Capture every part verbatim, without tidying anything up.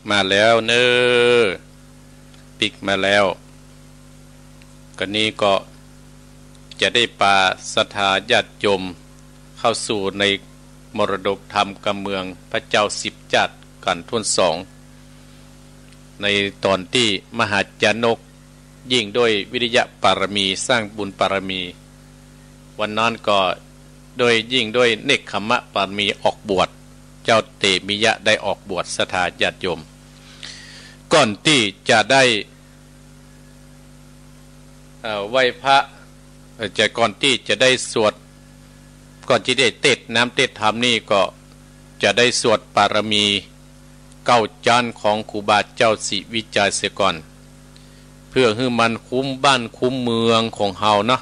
มาแล้วเน่อ ปิ๊กมาแล้ว ก็นี้ก็จะได้ปาศรัทธาญาติโยมเข้าสู่ในมรดกธรรมกำเมืองพระเจ้าสิบจ๊าดกั๋นถ้วนสอง ในต๋อนตี้มหาจารย์นกยิ่งด้วยวิริยะปารมี สร้างบุญปารมี วันนั้นก็ด้วยยิ่งด้วยเนกขัมมะปารมีออกบวช เจ้าเตมิยะได้ออกบวช ศรัทธาญาติโยม ก่อนตี้จะได้ เอ่อ ไหว้พระ เอ่อ จะก่อนตี้จะได้สวด ก่อนตี้ได้เตศน์น้ำเตศน์ธรรมนี่ก็จะได้สวดปารมีเก้าจ๊านของครูบาเจ้าศรีวิชัยเสียก่อน เพื่อหื้อมันคุ้มบ้านคุ้มเมืองของเฮาเนาะ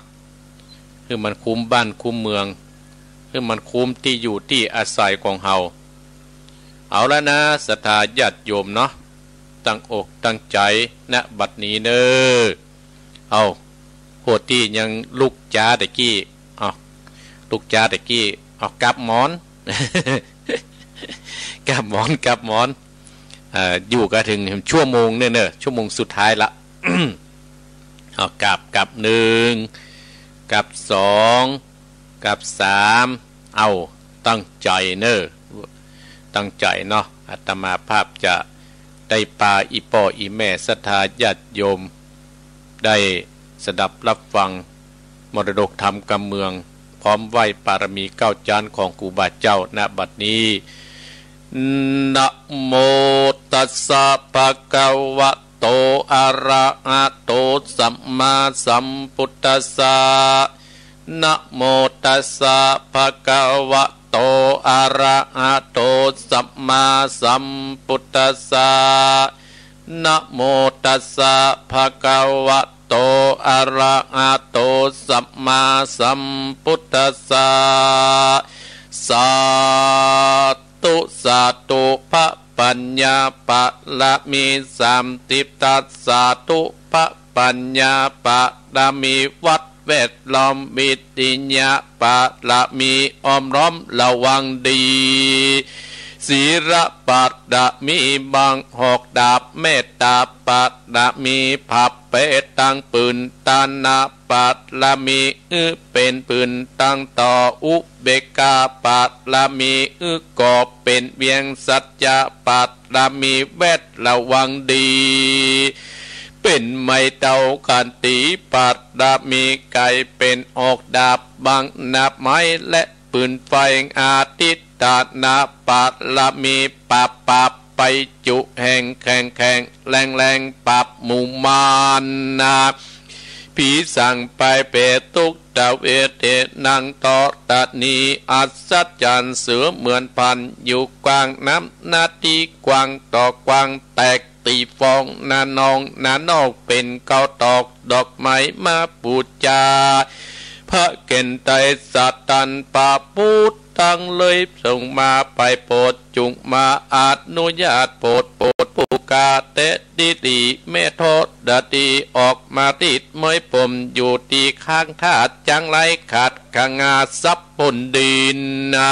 หื้อมันคุ้มบ้านคุ้มเมือง หื้อมันคุ้มตี้อยู่ตี้อาศัยของเฮา เอาละนะ ศรัทธาญาติโยมเนาะ ตั้งอกตั้งใจ๋ ณ บัดนี้เน่อ เอา พวกตี้ยังลุกจ๊าแต่กี้ เอา ลุกจ๊าแต่กี้ เอา กลับหมอน กลับหมอน กลับหมอน เอ่อ อยู่กั๋นเถิงชั่วโมงเน่อ เน่อ ชั่วโมงสุดท้ายละ เอา กลับ กลับหนึ่ง กลับสอง กลับสาม เอา ตั้งใจ๋เน่อ ตั้งใจ๋เนาะ อาตมาภาพจะได้ปาอี่ป้ออี่แม่ศรัทธาญาติโยม ได้สดับรับฟังมรดกธรรมกำเมือง พร้อมไหว้ปารมีเก้าจ๊านของครูบาเจ้า ณ บัดนี้ นะโมตัสสะ ภะคะวะโต อะระหะโต สัมมาสัมพุทธัสสะ นะโมตัสสะ ภะคะวะโต อะระหะโต สัมมาสัมพุทธัสสะ นะโมตัสสะ ภะคะวะโต อะระหะโต สัมมาสัมพุทธัสสะ สาธุ สาธุ พระปัญญาปารมีสามสิบทัศน์ สาธุ พระปัญญาปารมีวัดแวดล้อม วิริยะปารมีอ้อมล้อมระวังดี ศีลปารมีบังหอกดาบ เมตตาปารมีผับเป๋ตังปืน ทานะปารมี อื้อ เป๋นปืนตังต่อ อุเบกขาปารมี อื้อ ก่อเป๋นเวียง สัจจะปารมีแวดระวังดี เป๋นไม้เท้าขันติปารมี ก๋ายเป๋นหอกดาบบังหน้าไม้และปืนไฟ อธิฐานะปารมี ปราบปราบภัยจุแห่งแข็งแข็งแรงแรง ปราบหมู่มารนะ ผีสางภัยเปรตทุกขเวทนา นังธรณี อัศจรรย์เสมือนพัน อยู่กว้างน้ำหน้าตี้กว้างต่อกว้าง แตกตี้ฟองหน้านอง หน้านอกเป๋นเก๊าตอก ดอกไม้มาปู๋จา พระเก๋ณฑ์ไตรสรรค์พระพุทธังเลย ทรงมาไปโปรด จุ่งมาอนุญาตโปรด โปรดผู้ข้าแต๊ดีดี แม่ธรณีออกมาติดเมยผม อยู่ตี้ข้างธาตุจังไร ขัดขงาทรัพย์บนดินนะ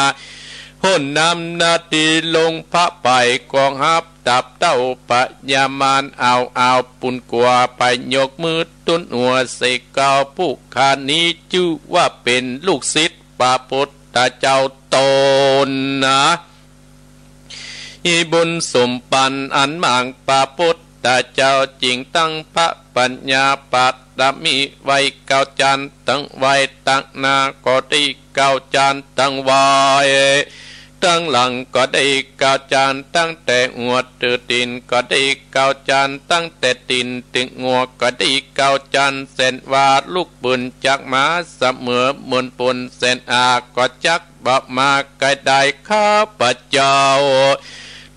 พ่นน้ำหน้าตี้ลงพระไป กองทัพตับเต้าพญามาร เอาเอาปุ้นกั๋วไป ยกมือตุ๊นหัวใส่เก๊า ผู้ข้านี้จื้อว่าเป๋นลูกศิษย์พระพุทธเจ้าต๋นนะ มีบุญสมปันอันมาก พระพุทธเจ้าจึงตั้งพระปัญญาปารมีไว้เก้าจ๊านตัง ไหว้ตังหน้าก็ดีเก้าจ๊านตัง ไหว้ตังหลังก็ดีเก้าจ๊านตัง แต่หัวเถิงตี๋นก็ดีเก้าจ๊าน ตั้งแต่ตี๋นเถิงหัวก็ดีเก้าจ๊าน เส้นว่าลุกปืนจักมา เสมอเหมือนปูนเส้นอาก็จัก บ่มาไกลได้ ข้าพเจ้า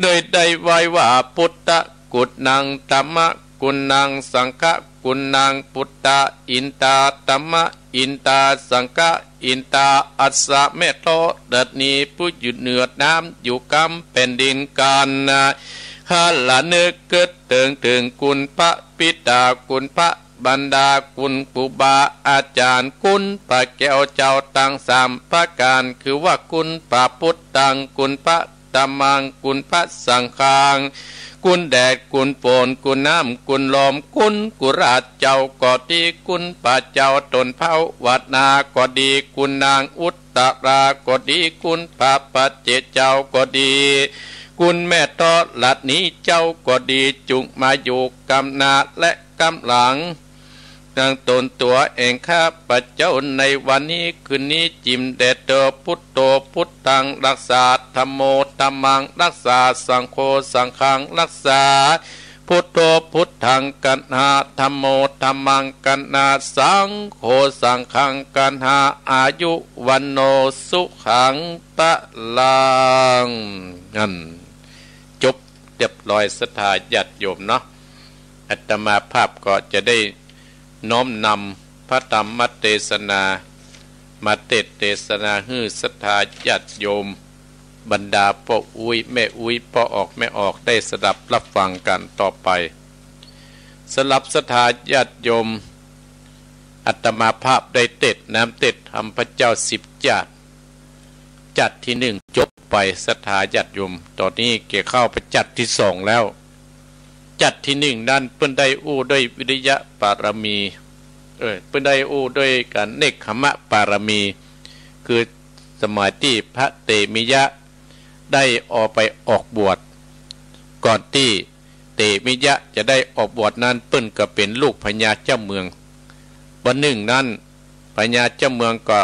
โดยได้ไหว้ว่า พุทธกุณัง ธัมมกุณัง สังฆกุณัง พุทธาอินทา ธัมมาอินทา สังฆาอินทา อัสสะ แม่ธรณี ผู้อยู่เหนือน้ำ อยู่กำแผ่นดินกันนะ ข้าละนึกกึ๊ดเถิงเถิงคุณพระบิดา คุณพระ บรรดาคุณครูบาอาจ๋ารย์ คุณพระแก้วเจ้าตังสามประก๋าน คือว่าคุณพระพุทธัง คุณพระธัมมัง คุณพระสังฆัง คุณแดด คุณฝน คุณน้ำ คุณลม คุณกุราชเจ้าก็ดี คุณพระเจ้าตนภาวนาก็ดี คุณนางอุตตราก็ดี คุณพระปัจเจกเจ้าก็ดี คุณแม่ธรณีเจ้าก็ดี จุ่งมาอยู่กำหน้าและกำหลัง ดังตนตั๋วเองข้าพเจ้าในวันนี้คืนนี้ จิ่มแด่เธอ พุทโธพุทธังรักษา ธัมโมธัมมังรักษา สังโฆสังฆังรักษา พุทโธพุทธังกัณหา ธัมโมธัมมังกัณหา สังโฆสังฆังกัณหา อายุวัณโณสุขังพลัง นั่น จบเรียบร้อย ศรัทธาญาติโยมเนาะ อาตมาภาพก็จะได้ น้อมนำพระธรรมเตสนา มาเตสน์เตสนาหื้อศรัทธาญาติโยม บรรดาป้ออุ๊ยแม่อุ๊ย ป้อออกแม่ออก ได้สดับรับฟังกั๋นต่อไป สำหรับศรัทธาญาติโยม อาตมาภาพได้เตสน์น้ำเตสน์ธรรมพระเจ้าสิบจาติ จาติที่หนึ่งจบไป ศรัทธาญาติโยม ต๋อนนี้ก็เข้าไปจาติที่สองแล้ว จาติที่หนึ่งนั้นเปิ้นได้อู้ด้วยวิริยะปารมี เออ เปิ้นได้อู้ด้วยก๋านเนกขมมะปารมี คือสมัยตี้พระเตมิยะได้ออกไปออกบวช ก่อนตี้เตมิยะจะได้ออกบวชนั้น เปิ้นก็เป๋นลูกพญาเจ้าเมือง วันนึ่งนั้น พญาเจ้าเมืองก็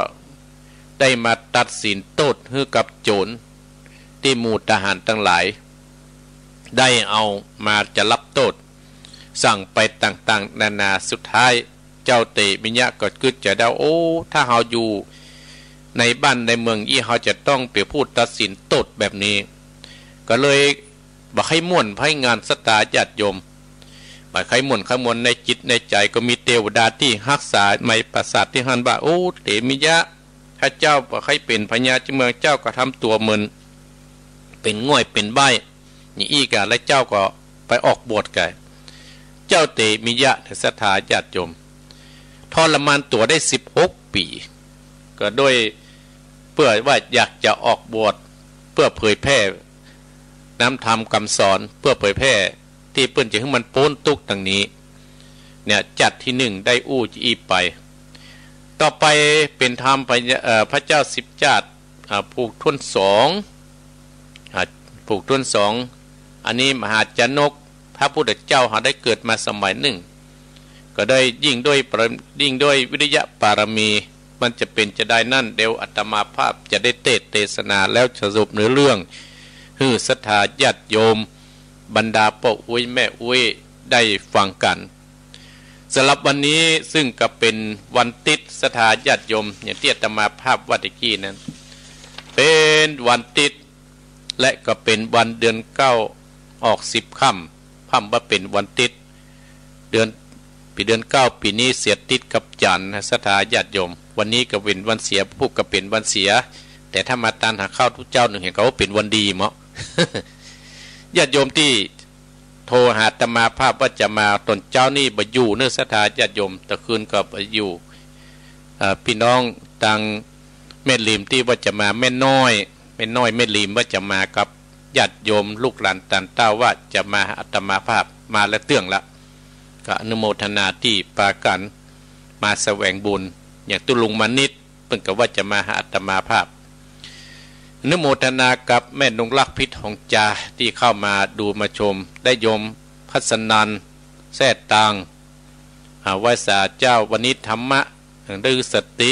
ได้มาตัดสินโต้ษหื้อกับโจ๋รตี้หมู่ทหารตังหลาย ได้เอามาจะฮับโต้ษ สั่งไปต่างๆ นานา สุดท้ายเจ้าเตมิยะก็กึ๊ดใจ๋ได้ โอ้ ถ้าเฮาอยู่ในบ้านในเมืองอี้ เฮาจะต้องเป๋นผู้ตัดสินโต้ษแบบนี้ ก็เลย บ่ใค่ม่วนใค่งาน ศรัทธาญาติโยม บ่ใค่ม่วนใค่มวล ในจิตในใจ๋ก็มีเตวดาตี้ฮักษาในปราสาทตี้หั้นว่า โอ้ เตมิยะ ถ้าเจ้าบ่ใค่เป๋นพญาเจ้าเมือง เจ้าก็ทำตั๋วเหมือนเป๋นง่อยเป๋นใบ้อย่างอี้ก่ะ แล้วเจ้าก็ไปออกบวชก่ะ เจ้าเตมิยะ ศรัทธาญาติโยม ทรมานตั๋วได้สิบหกปี๋ ก็ด้วยเปื้อว่าอยากจะออกบวช เปื้อเผยแผ่น้ำธรรมกำสอน เปื้อเผยแผ่ตี้เปิ้นจะหื้อมันป๊นตุ๊กข์ดังนี้ เนี่ย จาติที่หนึ่งได้อู้จะอี้ไป ต่อไปเป๋นธรรมพระ เอ่อ พระเจ้าสิบจาติ อ่า ผูกถ้วนสอง อ่า ผูกถ้วนสอง อันนี้มหาชนก พระพุทธเจ้าเฮาได้เกิดมาสมัยนึ่ง ก็ได้ยิ่งด้วยปร- ยิ่งด้วยวิริยะปารมี มันจะเป๋นจะไดนั้น เดี๋ยวอาตมาภาพจะได้เตสน์เตสนาแล้วสรุปเนื้อเรื่อง หื้อศรัทธาญาติโยม บรรดาป้ออุ๊ยแม่อุ๊ยได้ฟังกั๋น สำหรับวันนี้ซึ่งก็เป๋นวันติ๊ด ศรัทธาญาติโยม อย่างตี้อาตมาภาพว่าตะกี้นั้น เป๋นวันติ๊ด และก็เป๋นวันเดือนเก้าออกสิบค่ำ พร่ำว่าเป๋นวันติ๊ด เดือน ปี๋เดือนเก้าปี๋นี้เสียติ๊ดกับจั๋นทร์นะ ศรัทธาญาติโยม วันนี้ก็เป๋นวันเสีย พูดก็เป๋นวันเสีย แต่ถ้ามาตานหาข้าวตุ๊เจ้านึ่ง หันก็ว่าเป๋นวันดีเนาะ ญาติโยมตี้โทรหาอาตมาภาพว่าจะมาต๋อนเจ๊านี้บ่อยู่เนาะ ศรัทธาญาติโยม ตะคืนก็บ่อยู่ เอ่อ ปี้น้องตางแม่ริมตี้ว่าจะมา แม่น้อย แม่น้อยแม่ริมว่าจะมากับญาติโยมลูกหลานตานเต้าว่าจะมาหาอาตมาภาพ มาแล้วเตื้องละ ก็อนุโมทนาตี้ปากั๋นมาแสวงบุญ อย่างตุ๊ลุงมานิต เปิ้นก็ว่าจะมาหาอาตมาภาพ อนุโมทนากับแม่นงรักพิษหงจาตี้เข้ามาดูมาชม ได้โยมพัสนัน แซ่ตาง อ่า ไหว้สาเจ้า วันนี้ธรรมะ เถิงได้สติ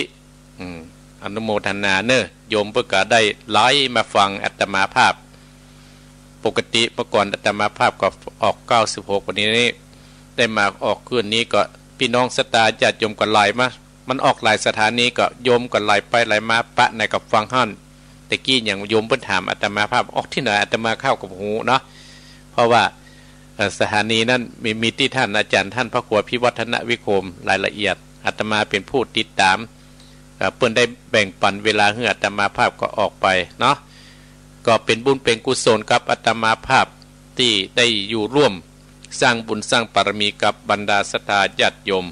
อืม อนุโมทนาเนอะ โยมเปิ้นก็ได้ไลฟ์มาฟังอาตมาภาพ ปกติเมื่อก่อนอาตมาภาพก็ออกเก้าสิบหก วันนี้ได้มาออกคืนนี้ก็ ปี้น้องศรัทธาญาติโยมก็ไลฟ์มา มันออกหลายสถานีก็โยมก็ไลฟ์ไปไลฟ์มา ปะไหนก็ฟังหั้น ตะกี้อย่างโยมเปิ้นถามอาตมาภาพ ออกตี้ไหน อาตมาภาพก็บ่ฮู้เนาะ เพราะว่า เอ่อ สถานีนั้นมี มีตี้ท่านอาจารย์ท่านพระครูพิวัฒนวิคมรายละเอียด อาตมาเป๋นผู้ติดตาม เอ่อ เปิ้นได้แบ่งปันเวลาหื้ออาตมาภาพก็ออกไปเนาะ ก็เป๋นบุญเป๋นกุศลกับอาตมาภาพตี้ได้อยู่ร่วมสร้างบุญสร้างปารมีกับบรรดาศรัทธาญาติโยม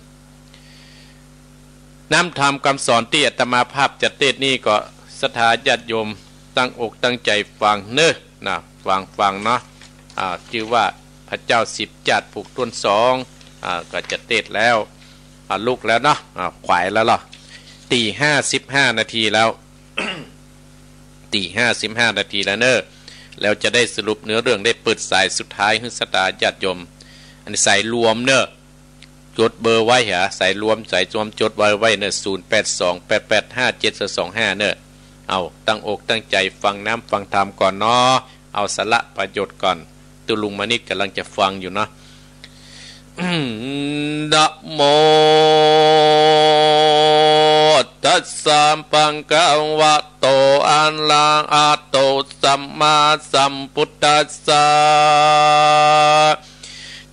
น้ำธรรมกำสอนตี้อาตมาภาพจะเตสน์นี้ก็ศรัทธาญาติโยมตั้งอกตั้งใจ๋ฟังเนอะ นะ ฟัง ฟังเนาะ อ่า จื้อว่า พระเจ้าสิบจาติผูกต้นสอง อ่า ก็จะเตศน์แล้ว อ่า ลุกแล้วเนาะ อ่า ขวายแล้วเหรอ ตีห้าสิบห้านาทีแล้ว ตีห้าสิบห้านาทีแล้วเน่อ แล้วจะได้สรุปเนื้อเรื่อง ได้เปิดสายสุดท้ายหื้อศรัทธาญาติโยม อันนี้สายรวมเน่อ จดเบอร์ไว้เหรอ สายรวม สายรวมจดไว้ไว้เน่อ ศูนย์แปดสอง แปดแปดห้า เจ็ดสองห้า เน่อ เอาตั้งอกตั้งใจ๋ฟังน้ำฟังธรรมก่อนเนาะ เอาสาระประโยชน์ก่อน ตุ๊ลุงมานิดก่ำลังจะฟังอยู่เนาะ นะโมตัสสะ ภะคะวะโต อะระหะโต สัมมาสัมพุทธัสสะ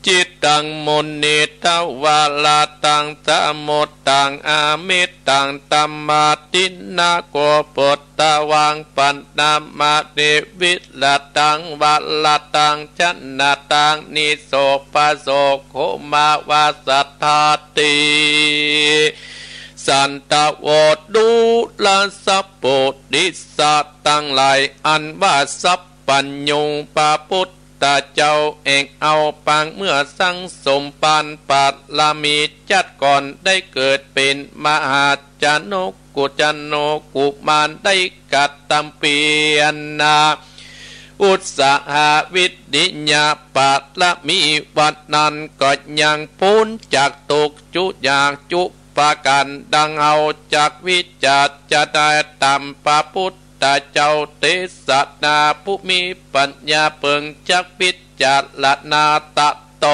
จิตตัง มุนิ ทวาระตัง สะมุตตัง อะมิตตัง ธัมมาทินะ โข ปุตตะวัง ปะนะมะเท วิระตัง วะระตัง ชนะตัง นิ โส ปะ โส โข มะ วะ สัตถา ติ สันทะ โว ตุระ สะ ปุริสะตังหลาย อันว่าสัพพัญญู พระพุทธเจ้าเอง เอาปางเมื่อสั่งสมปานปารมี จัดก่อนได้เกิดเป๋นมหาชนกุ ชนกุมาร ได้กระตำเปียรนา อุตสาหะ วิริยะ บารมี วันนั้นก็ยังป๊นจากตุ๊กข์จุยากจุประก๋าน ดังเฮาจักวิจารณ์จะได้ต๋ามพระพุทธเจ้าเตสนา ผู้มีปัญญาเปิงจักวิจารณาตะโต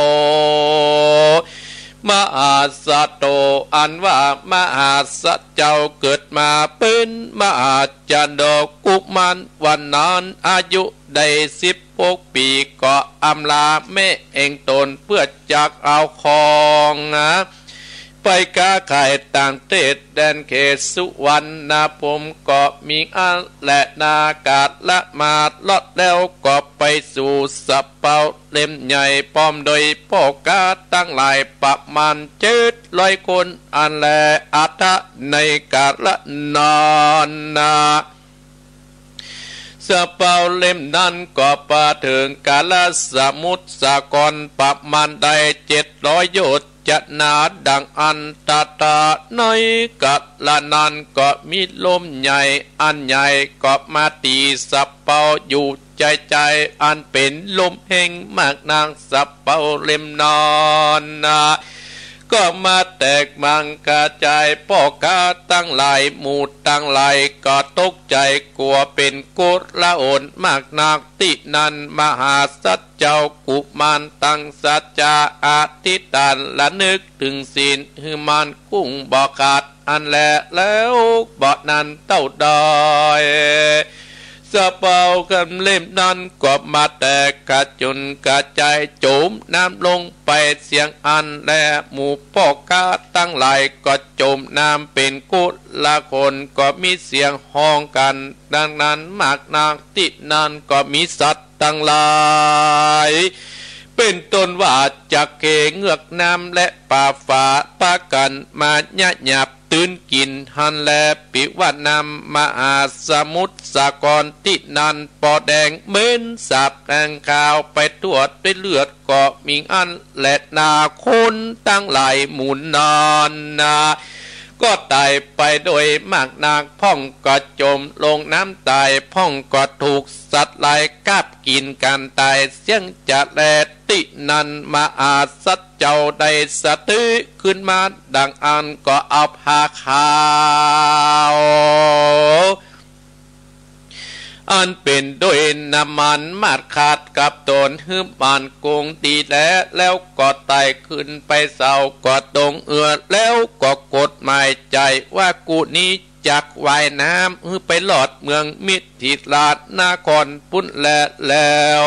มหาสัตโต อันว่ามหาสัตเจ้าเกิดมาเป๋นมหาชนกุมาร วันนั้นอายุได้สิบหกปี๋ ก็อำลาแม่แห่งต๋นเปื้อจักเอาของนา ไปก๊าขายต่างเตศแดนเขตสุวรรณภูมิ ก็มีอั้นแลนา ก๋าละมาดลอดแล้ว ก็ไปสู่สะเปาเล่มใหญ่ พร้อมโดยป้อก๊าตังหลายประมาณเจ็ดร้อยคน อันแล อัตถะ ในก๋าละนั้นนา สะเปาเล่มนั้นก็ปาเถิงก๋าละสมุทรสาครประมาณได้เจ็ดร้อยโยชน์จะหนา ดังอั้น ตะถา ในก๋าละนั้นก็มีลมใหญ่อันใหญ่ก็มาตี๋สะเปาอยู่ใจ๋ๆ อันเป๋นลมแฮงมากนัก สะเปาเล่มนั้นนา ก็มาแตกมังกระจาย ป้อก๊าตังหลาย หมู่ตังหลายก็ตกใจ๋กั๋วเป๋นโกลาหลมากนัก ตี้นั้นมหาสัตเจ้ากุมารตั้งสัจจะอธิษฐานระนึกเถิงศีลหื้อมั่นกุ้งบ่ขาด อันแล แล้วบ่นานเต้าใด สะเปาเล่มนั้นก็มาแตกกระจุนกระจาย โจ๋มน้ำลงไปเสียงอั้นแล หมู่ป้อก๊าตังหลายก็จ๋มน้ำเป๋นโกลาหลม ก็มีเสียงฮ้องกั๋นดังนั้นมากนัก ตี้นั้นก็มีสัตว์ตังหลาย เป๋นต้นว่าจั๊กเข้ เหงือกน้ำ และป๋าฝา ปากั๋นมาเยียะหยาบ ตื่นกิ๋นหั้นแล ปิว่าน้ำมหาสมุทรสาครตี้นั้นปอแดงเหม็นสาบแห้งคาวไปทั่วด้วยเลือด ก็มีอั้นแลนา คนตังหลายหมู่นั้นนา ก็ต๋ายไปโดยมากนัก พ่องก็จ๋มลงน้ำต๋าย พ่องก็ถูกสัตว์ร้ายกาบกิ๋นกั๋นต๋ายเสี้ยงจะแล ตี้นั้นมหาสัตเจ้าได้สติขึ้นมาดังอั้น ก็เอาผ้าขาว อันเป๋นโดยน้ำมันมาดขัดกับต๋นหื้อมั่นคงดีแล แล้วก็ไต่ขึ้นไปเซาก่อตรงเอื้อ แล้วก็กดหมายใจ๋ว่า กูนี้จักว่ายน้ำหื้อไปลอดเมืองมิถิลานครปุ้นแล แล้ว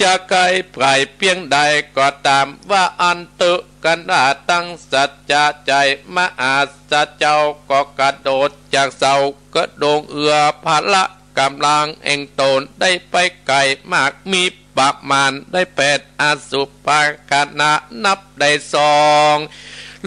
จะไก๋ก๋ายเปียงใดก็ต๋าม ว่าอั้นเต๊อะ กันดาตั้งสัจจะใจ๋ มหาสัตเจ้าก็กระโดดจากเซาก่อตรงเอื้อ พละก๋ำลังแห่งต๋นได้ไปไก๋มาก มีประมาณได้แปดอสุภคณะ นับได้สอง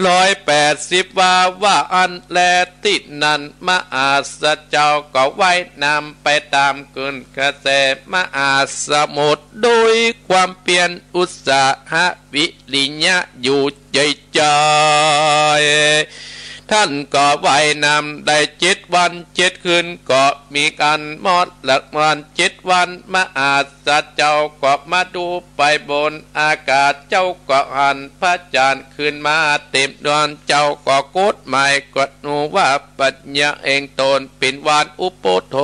ร้อยแปดสิบวา ว่าอั้นแล ตี้นั้นมหาสัตว์เจ้าก็ว่ายน้ำไปต๋ามคลื่นกระแสมหาสมุทร โดยความเปียรอุตสาหะวิริยะอยู่ใจ๋ๆ ต้านก็ว่ายน้ำได้เจ็ดวันเจ็ดคืน ก็มีอันหมดละวันเจ็ดวัน มหาสัตว์เจ้าก็มาดูไปบนอากาศ เจ้าก็หันพระจันทร์ขึ้นมาเต๋มดวง เจ้าก็กดหมายก็ฮู้ว่าปัญญาแห่งต๋นเป๋นวันอุโปโท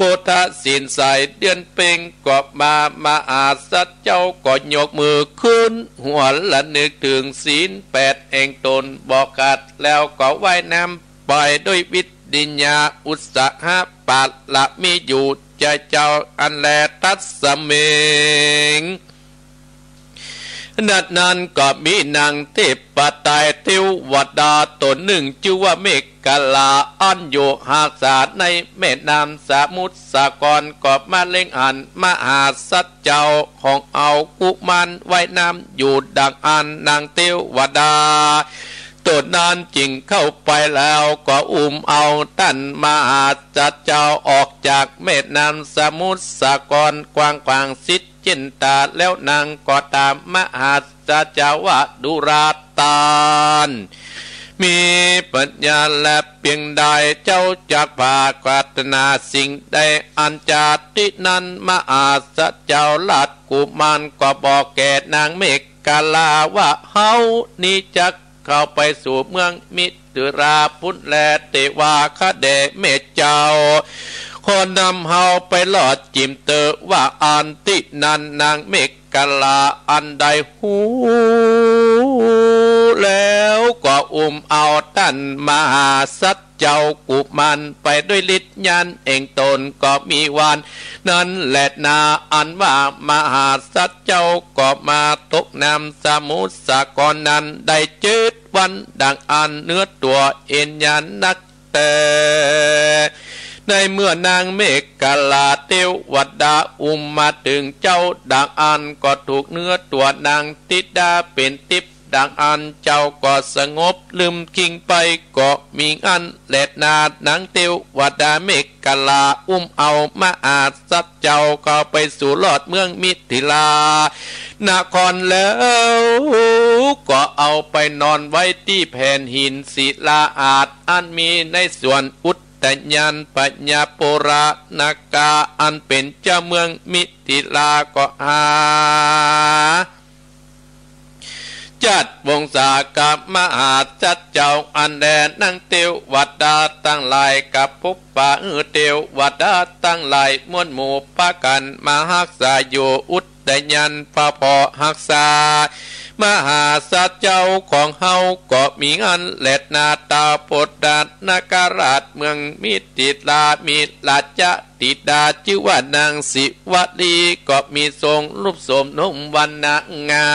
พุทธศีลใส เดือนเพ็ญก็มา มหาสัตว์เจ้าก็ยกมือขึ้น หัวระนึกเถิงศีลแปดแห่งต๋นบ่ขาด แล้วก็ว่ายน้ำไปโดยวิริยะอุตสาหะปารมีอยู่ใจ๋เจ้า อันแล ตัสมิง ณ นั้นก็มีนางเทพไตรเทวดาต๋นนึ่ง จื้อว่าเมขลา อันอยู่ฮักษาในแม่น้ำสมุทรสาคร ก็มาเล็งหันมหาสัตว์เจ้าของเฮากุมารว่ายน้ำอยู่ดังอั้น นางเทวดาต๋นนั้นจึงเข้าไปแล้วก็อุ้มเอาต้านมหาสัตว์เจ้าออกจากแม่น้ำสมุทรสาครกว้างขวางสิ้น จินตา แล้วนางก็ถามมหาสัตว์เจ้าว่า ดูราต้าน มีปัญญาและเพียงใด เจ้าจักปรารถนาสิ่งใด อันจะตี้นั้น มหาสัตว์เจ้าราชกุมารก็บอกแก่นางเมขลาว่า เฮานี้จักเข้าไปสู่เมืองมิ ถิรา พุ้นแล เตวาคะแด่แม่เจ้า ขอนำเฮาไปลอดจิ่มเต๊อะ ว่าอั้น ตี้นั้นนางเมขลาอันได้ฮู้แล้วก็อุ้มเอาต้านมหาสัตว์เจ้ากุมารไปโดยฤทธิ์ญาณแห่งต๋น ก็มีวันนั้นแลนา อันว่ามหาสัตว์เจ้าก็มาตกน้ำสมุทรสาครนั้นได้เจ็ดวัน ดังอั้นเนื้อตั๋วเอ็นยานักแต๊ ในเมื่อนางเมขลาเตวดาอุ้มมาเถิงเจ้าดังอั้น ก็ถูกเนื้อตั๋วนางธิดาเป๋นทิพย์ดังอั้น เจ้าก็สงบลึมคิงไป ก็มีอั้นแลนา นางเตวดาเมขลาอุ้มเอามหาสัตว์เจ้าเข้าไปสู่ลอดเมืองมิถิลา นครแล้ว ก็เอาไปนอนไว้ตี้แผ่นหินศิลาอาสน์ อันมีในสวนอุทยานพญาปุรณกา อันเป๋นเจ้าเมืองมิถิลา ก็หา จัดวงศากับมหาสัตว์เจ้า อันแลนางเตวดาตังหลายกับปุปปะเตวดาตังหลายมวลหมู่ปากั๋นมาฮักษาอยู่อุทยาน พอฮักษามหาสัตว์เจ้าของเฮาก็มีอั้นแลนา ท้าวปุทธนคราชเมืองมิถิลา มีราช ธิดาจื้อว่านางสิวลี ก็มีทรงรูปโสมนุ่มวรรณะงา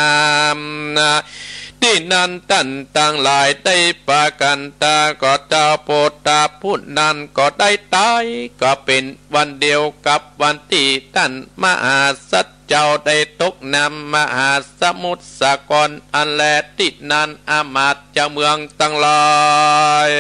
ม ตี้นั้นต้านตังหลายได้ปากั๋นต๋าย ก็ท้าวปุทธะผู้นั้นก็ได้ต๋าย ก็เป๋นวันเดียวกับวันตี้ต้านมหาสัตว์เจ้าได้ตกน้ำมหาสมุทรสาคร อันแลตี้นั้นอามาตย์เจ้าเมืองตังหลาย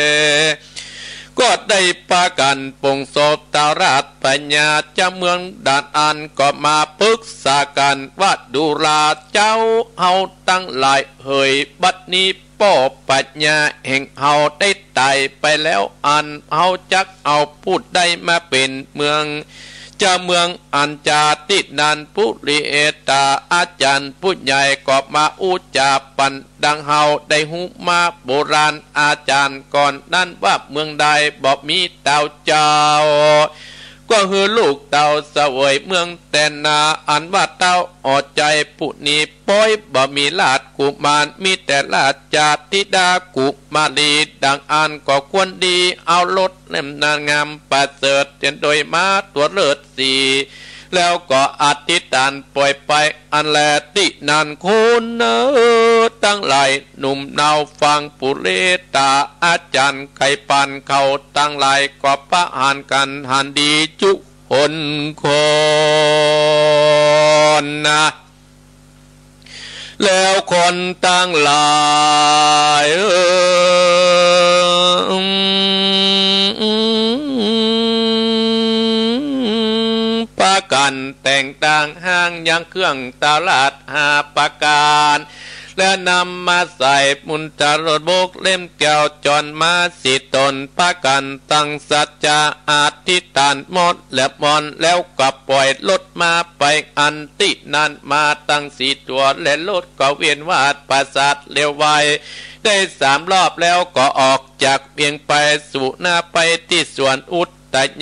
ก็ได้ปากั๋นปลงศพท้าวราชพญาเจ้าเมืองดังอั้น ก็มาปึกษากั๋นว่า ดูราเจ้า เฮาตังหลายเหย บัดนี้ป้อพญาแห่งเฮาได้ต๋ายไปแล้ว อันเฮาจักเอาผู้ใดมาเป๋นเมือง เจ้าเมือง อันจะตี้นั้นปุริเอตาอาจ๋ารย์ผู้ใหญ่ก็มาอู้จ๋าปัน ดังเฮาได้ฮู้มาโบราณอาจ๋ารย์ก่อนนั้นว่า เมืองใดบ่มีต้าวเจ้า ก็หื้อลูกเต้าเสวยเมืองแต๊นา อันว่าเต้าอ่อใจ๋ผู้นี้ ป้อยบ่มีราชกุมาร มีแต่ราชธิดากุมารี ดังอั้นก็ควรดี เอารถเล่มนางงามประเสริฐ เตียนโดยม้าตั๋วเลิศสี แล้วก็อธิษฐานป่อยไป อันแลตี้นั้นคนเอ๋อตังหลาย หนุ่มนาวฟังปุเรตาอาจ๋ารย์ไขปันเขาตังหลาย ก็ประหารกั๋นหันดีจุคนคนนะ แล้วคนตังหลายเอ๋ย ปากั๋นแต่งตั้งห้างยังเครื่องตราดห้าประก๋าน แล้วนำมาใส่ปุณณโตรกเล่มแก้วจ๋อนมาสี่ต๋น ปากั๋นตั้งสัจจะอธิษฐานหมดแหละมนต์ แล้วก็ป่อยรถม้าไป อันตี้นั้นมาตั้งสี่ตั๋ว และรถก็เวียนวาดปราสาทเลียวไว้ ได้สามรอบแล้วก็ออกจากเวียงไปสู่หน้าไปตี้สวนอุท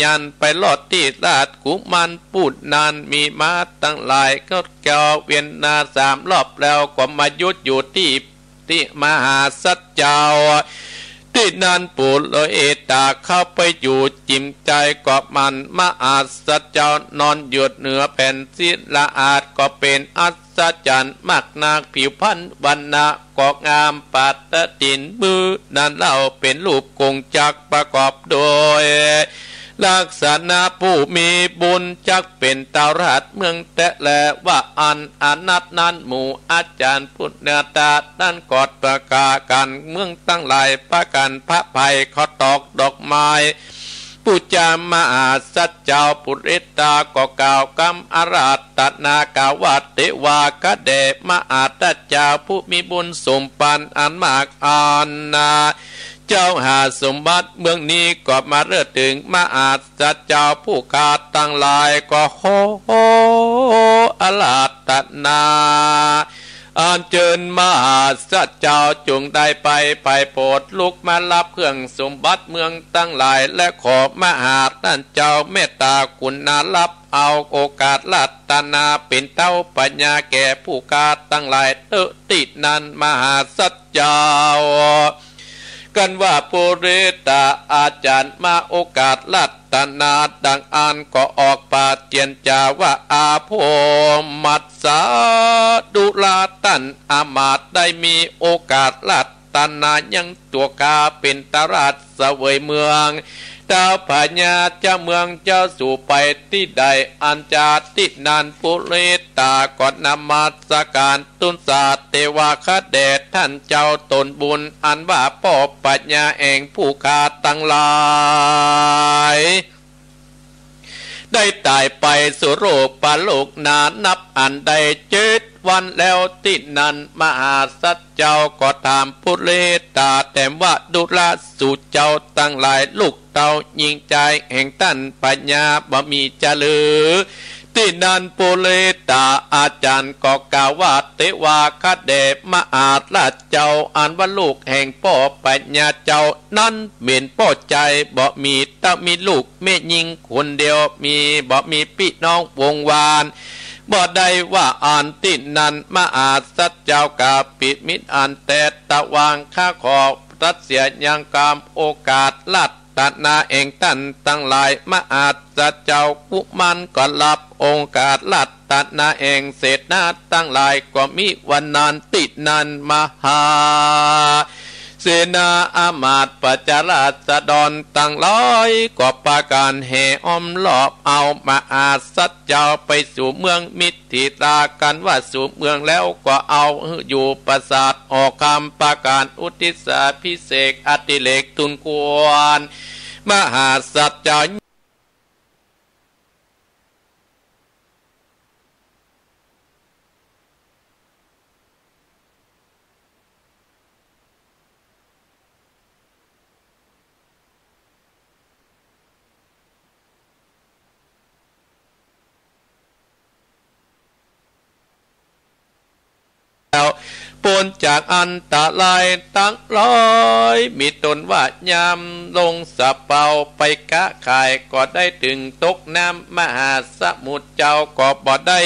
ยาน ไปลอดตี้ราชกุมาร ปู้นั้นมีม้าตังหลายก็แก้วเวียนนาสามรอบแล้วก็มาหยุดอยู่ตี้ ตี้มหาสัจเจ้า ตี้นั้นปุเรตาเข้าไปอยู่จิ่มใจ๋ก็มัน มหาสัจเจ้านอนอยู่เหนือแผ่นศิลาอาสน์ ก็เป๋นอัศจรรย์มากนัก ผิวพรรณวรรณะก็งาม ปาดตะถินมือนั้นเล่าเป๋นรูปกงจักรประกอบโดย ลักษณะผู้มีบุญจักเป๋นเต้าราชเมืองแต๊แล ว่าอั้น อันนั้นหมู่อาจารย์ปุณณโตรกนั้นก็ตระก๋ากั๋นเมืองตังหลายปากั๋น พระไพรเขาตอกดอกไม้ ปู๋จามหาสัจเจ้า ปุเรตาก็กล่าวกำอาราธนากล่าวว่า เตวาข้าแด่มหาสัจเจ้าผู้มีบุญสมปันอันมากอันนา เจ้าหาสมบัติเมืองนี้ก็มาเลิศถึง มหาสัจเจ้าผู้ข้าตังหลายก็ขออาราธนา อัญเจิญมหาสัจเจ้าจงได้ไป ไปโปรดลุกมารับเครื่องสมบัติเมืองตังหลาย และขอมหาสัจเจ้าเมตตากุณารับเอาโอกาสอาราธนาเป๋นเต้าปัญญาแก่ผู้ข้าตังหลายเต๊อะ ตี้นั้นมหาสัจเจ้า กันว่าปุเรตาอาจารย์มาโอกาสอาราธนาดังอั้นก็ออกปาเจียรจาว่า อาโภมัสสา ดูราต้านอามาตย์ได้มีโอกาสอาราธนายังตั๋วข้าเป๋นเต้าราชเสวยเมือง เต้าพญาเจ้าเมืองเจ้าสู่ไปตี้ใด อันจาตี้นั้นปุเรตาก็นมัสก๋าน ตุนสาเตวาข้าแด่ต้านเจ้าตนบุญ อันว่าป้อปัญญาแห่งผู้ข้าตังหลาย ได้ต๋ายไปสู่โลกปรโลกนานับอันได้เจ็ดวันแล้ว ตี้นั้นมหาสัจเจ้าก็ถามปุเรตาแต้มว่า ดูราสู่เจ้าตังหลาย ลูกเต้าญิงจายแห่งต้านพญาบ่มีจาหรือ ตี้นั้นปุเรตาอาจารย์ก็กล่าวว่า เตวาข้าแด่มหาสัจเจ้า อันว่าลูกแห่งป้อปัญญาเจ้านั้นเป๋นป้อจาย บ่มีเต้ามีลูกแม่ญิงคนเดียว มีบ่มีปี้น้องวงศ์วาน บ่ได้ว่าอั้น ตี้นั้นมหาสัจเจ้ากล่าวปิดมิตรอันแต๊ตะวาง ข้าขอตัดเสียยังกำโอกาสอาราธนาแห่งต้านตังหลาย มหาสัจเจ้ากุมารก็รับโอกาสอาราธนาแห่งเสนาตังหลาย ก็มีวันนั้น ตี้นั้นมหาเสนาอามาตย์ประชาราษฎรตังหลายก็ปากั๋นแห่อ้อมรอบเอามหาสัจเจ้าไปสู่เมืองมิถิลา กันว่าสู่เมืองแล้วก็เอาอยู่ปราสาทหอคำ ปากั๋นอุทิศาภิเษกอดิเรกทูลควรมหาสัจเจ้า แล้วป๊นจากอันตรายตังหลาย มีต้นว่ายามลงสะเปาไปก๊าขาย ก็ได้ตึงตกน้ำมหาสมุทร เจ้าก็บ่ได้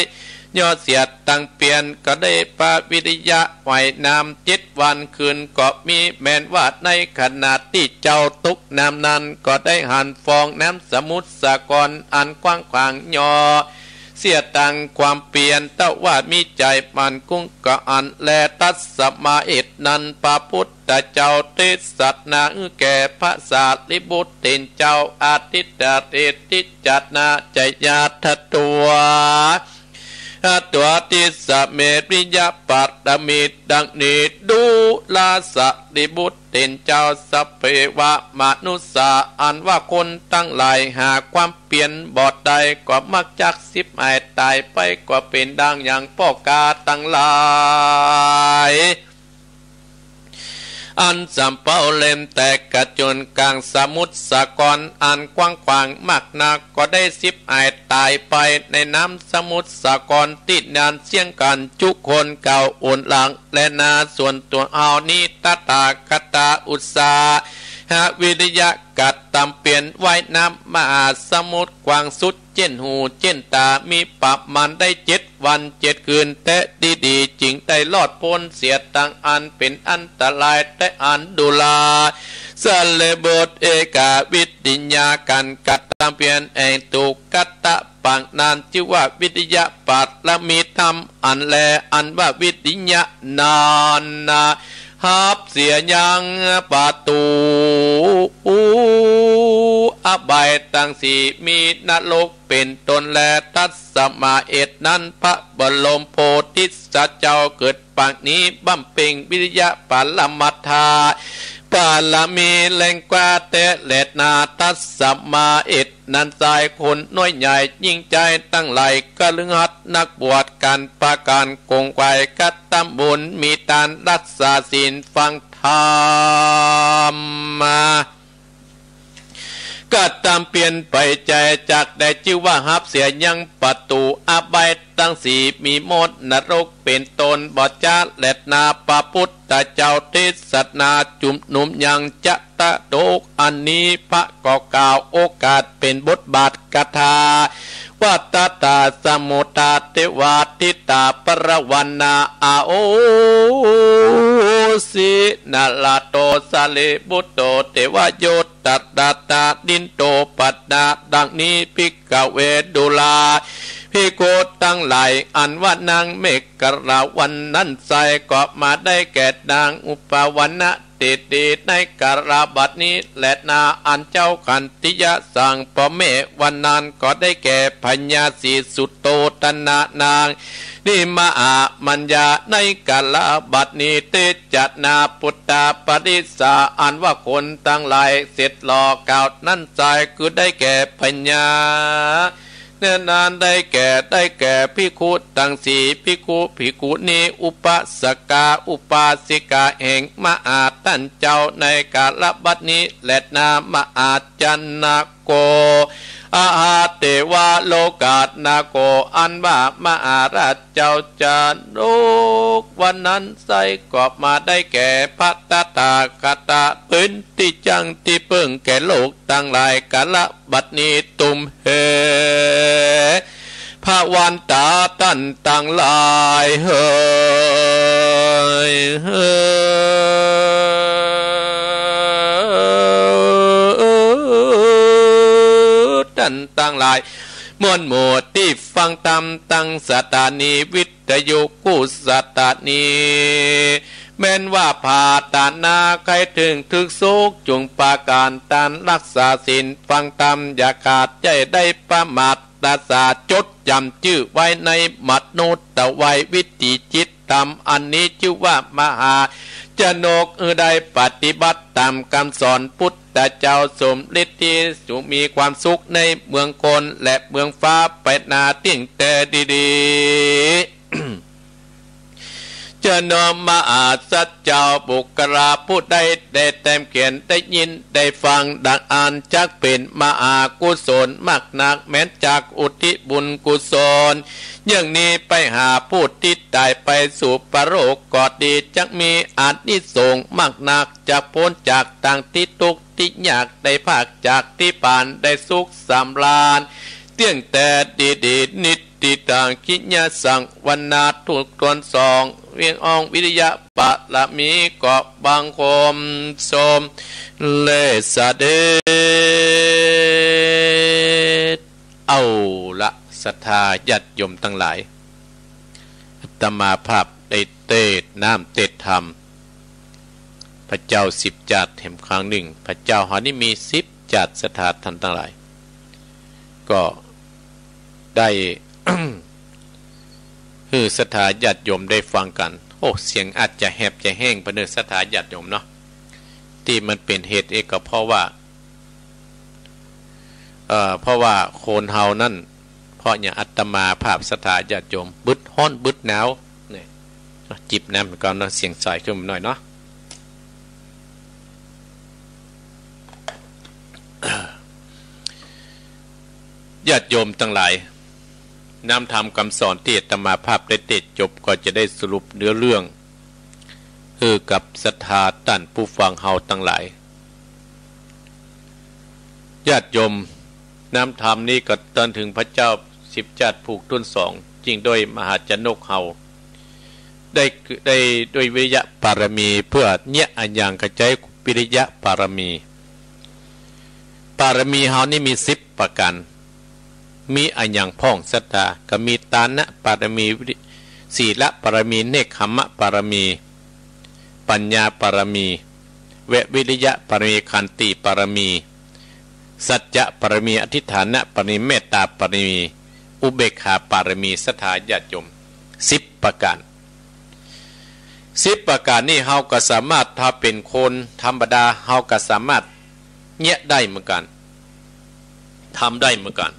ยอดเสียดตังเปียน ก็ได้ปวิริยะว่ายน้ำเจ็ดวันคืนก็มี แม้นว่าในขณะตี้เจ้าตกน้ำนั้น ก็ได้หันฟองน้ำสมุทรสาครอันกว้างขวางยอ เสียตังความเปียน เต้าว่ามีใจ๋มั่นคงก็อั้นแล ตัสมาเหตุนั้น พระพุทธเจ้าเตสนาแก่พระสารีบุตรเถรเจ้า อธิษฐาเตติจจานะจยาทะตัว หะ ตัวทิสเม วิริยะปารมีดังนี้ ดูราสะรีบุตรเถรเจ้า สัพเพวะมนุสสา อันว่าคนตังหลายหาความเปียรบ่ได้ ก็มักจักสิบหายต๋ายไป ก็เป๋นดังอย่างป้อข้าตังหลาย อันสำเภาเล็มแตกกระจุนก๋างสมุทรสาครอันกว้างขวางมากนัก ก็ได้สิบหายต๋ายไปในน้ำสมุทรสาคร ตี้นั้นเสี้ยงกั๋นจุคนเก่าอุนหลัง แลนา ส่วนตั๋วเฮานี้ ตถาคตะอุตสาหะวิริยะ กระตำเปียรว่ายน้ำมหาสมุทรกว้างสุด เจ้นหูเจ้นต๋า มีประมาณได้เจ็ดวันเจ็ดคืนแต๊ดีๆ จึงได้รอดป๊นเสียตังอันเป๋นอันตรายแต๊อั้น ดูราสะรีบุตร เอกวิริยะ ก๋านกระตำเปียรแห่งถูกขัตตะปางนั้น จื้อว่าวิริยะปารมีธรรมอันแล อันว่าวิริยะนั้นนะ ฮับเสียยังประตู๋อบายตังสี่ มีนรกเป๋นต้นแล ตัสมา เหตุนั้น พระบรมโพธิสัตว์เจ้าเกิดปางนี้ บำเพ็งวิริยะปรมัตถะปารมีแรงกล้าแต๊แลนา ตัสมา เหตุนั้นไซร้ คนน้อยใหญ่ หญิงจายตังหลาย คฤหัสถ์นักบวช ก๋านประก๋านขงขวาย กระตำบุญมีตาน รักษาศีลฟังธรรม กระตำเปียรไปใจ๋ จักได้จื้อว่าฮับเสียยังประตู๋อบายตังสี่ มีมดนรกเป๋นต้น บ่จ๊าแลนา พระพุทธเจ้าเทศนาจุมนุมยังจะ ตะโดก อันนี้พระก็กล่าวโอกาสเป๋นบทบาทคาถาว่า ตถาสมุตตาเตวาทิตาปรวรรณา อาโหสิ นรโต สารีปุตโต เตวโย ตถาตา ดินโต ปัตตา ดังนี้ ภิกขเว ดูราภิกขุตังหลาย อันว่านางเมขลาวันนั้นไซร้ ก็มาได้แก่นางอุปวรรณเศรษฐีในกาลบัดนี้แลนา อันเจ้าขันติยะสั่งป้อแม่วันนั้น ก็ได้แก่พญาศรีสุโธธนะนาง นิมหามัญญา ในกาลบัดนี้ เตจะนาปุตตาปริสา อันว่าคนตังหลายเสร็จหล่อกล่าวนั้นไซร้ คือได้แก่พญา เนื้อนานได้แก่ ได้แก่ภิกขุตังสี่ ภิกขุ ภิกขุณี อุปาสกา อุปาสิกา แห่งมหาต้านเจ้าในกาลบัดนี้แลนา มหาชนโก อาหาเตวะโลกานาโก อันว่ามหาราชเจ้าชนกวันนั้นไซร้ ก็มาได้แก่พระตถาคตะ เป๋นตี้จั้งตี้เปิ้งแก่โลกตังหลาย กาลบัดนี้ ตุมเห ภวันตา ต้านตังหลาย เหย ต้านตังหลาย มวลหมู่ตี้ฟังธรรมตังสถานีวิทยุกู้สถานี แม้นว่าผาตานาใค่เถิงทุกข์โศก จุ่งประก๋านต๋าน รักษาศีลฟังธรรม อย่าขาด อย่าได้ประมาท ตาสาจดจ๋ำจื้อไว้ในมโนทวายวิถีจิตธรรม อันนี้จื้อว่ามหาชนก หื้อได้ปฏิบัติต๋ามกำสอนพุทธเจ้า สมฤทธิ์ตี้สุขมีความสุขในเมืองคนและเมืองฟ้าไปนา เตี้ยงแต๊ดีๆ เจอหนอมหาสัจเจ้า บุคคลาผู้ใดได้แต้มเขียน ได้ยิน ได้ฟัง ดังอั้น จักเป๋นมหากุศลมากนัก แม้นจักอุทิศบุญกุศลอย่างนี้ไปหาผู้ตี้ต๋ายไปสู่ปรโลกก็ดี จักมีอานิสงส์มากนัก จักป๊นจากตางตี้ตุ๊กข์ตี้ยาก ได้พากจากตี้ผาน ได้สุขสำราญ เตี้ยงแต๊ดีๆ นิตติตัง กิยสังวนา ทุกตนสอง เวียงอ้องวิริยะปารมี ก็บังคมสมเร็จเสด็จ เอาละ ศรัทธาญาติโยมตังหลาย อาตมาภาพได้เตสน์น้ำเตสน์ธรรม พระเจ้าสิบจาติแถมครั้งนึ่ง พระเจ้าเฮานี้มีสิบจาติ ศรัทธาต้านตังหลาย ก็ได้ หื้อศรัทธาญาติโยมได้ฟังกั๋น โอ้ เสียงอาจจะแหบจะแห้งไปเน่อศรัทธาญาติโยมเนาะ ตี้มันเป๋นเหตุเอกก็เพราะว่า เอ่อ เพราะว่าคนเฮานั้น เพราะหยังอาตมาภาพศรัทธาญาติโยม บึดฮ้อนบึดหนาว นี่ จิบน้ำก่อนเนาะ เสียงใสขึ้นมาหน่อยเนาะ ญาติโยมตังหลาย น้ำธรรมกำสอนตี้อาตมาภาพได้เตสน์จบ ก็จะได้สรุปเนื้อเรื่อง หื้อกับศรัทธาต้านผู้ฟังเฮาตังหลาย ญาติโยม น้ำธรรมนี้ก็เตื๋อนเถิงพระเจ้าสิบจาติผูกตุ๊นสอง จิ่งโดยมหาชนกเฮา ได้ ได้ด้วยวิริยะปารมีเปื้อเยียะอะหยัง ก็ใจ๊วิริยะปารมี ปารมีเฮานี้มีสิบประก๋าน มีอะหยังพ่องศรัทธา ก็มีตานะปารมี วิริ ศีลปารมี เนกขัมมปารมี ปัญญาปารมี และวิริยะปารมี ขันติปารมี สัจจะปารมี อธิษฐานปารมี เมตตาปารมี อุเบกขาปารมี ศรัทธาญาติโยม สิบประก๋าน สิบประก๋านนี้เฮาก็สามารถ ถ้าเป๋นคนธรรมดา เฮาก็สามารถเยียะได้เหมือนกั๋น ทำได้เหมือนกั๋น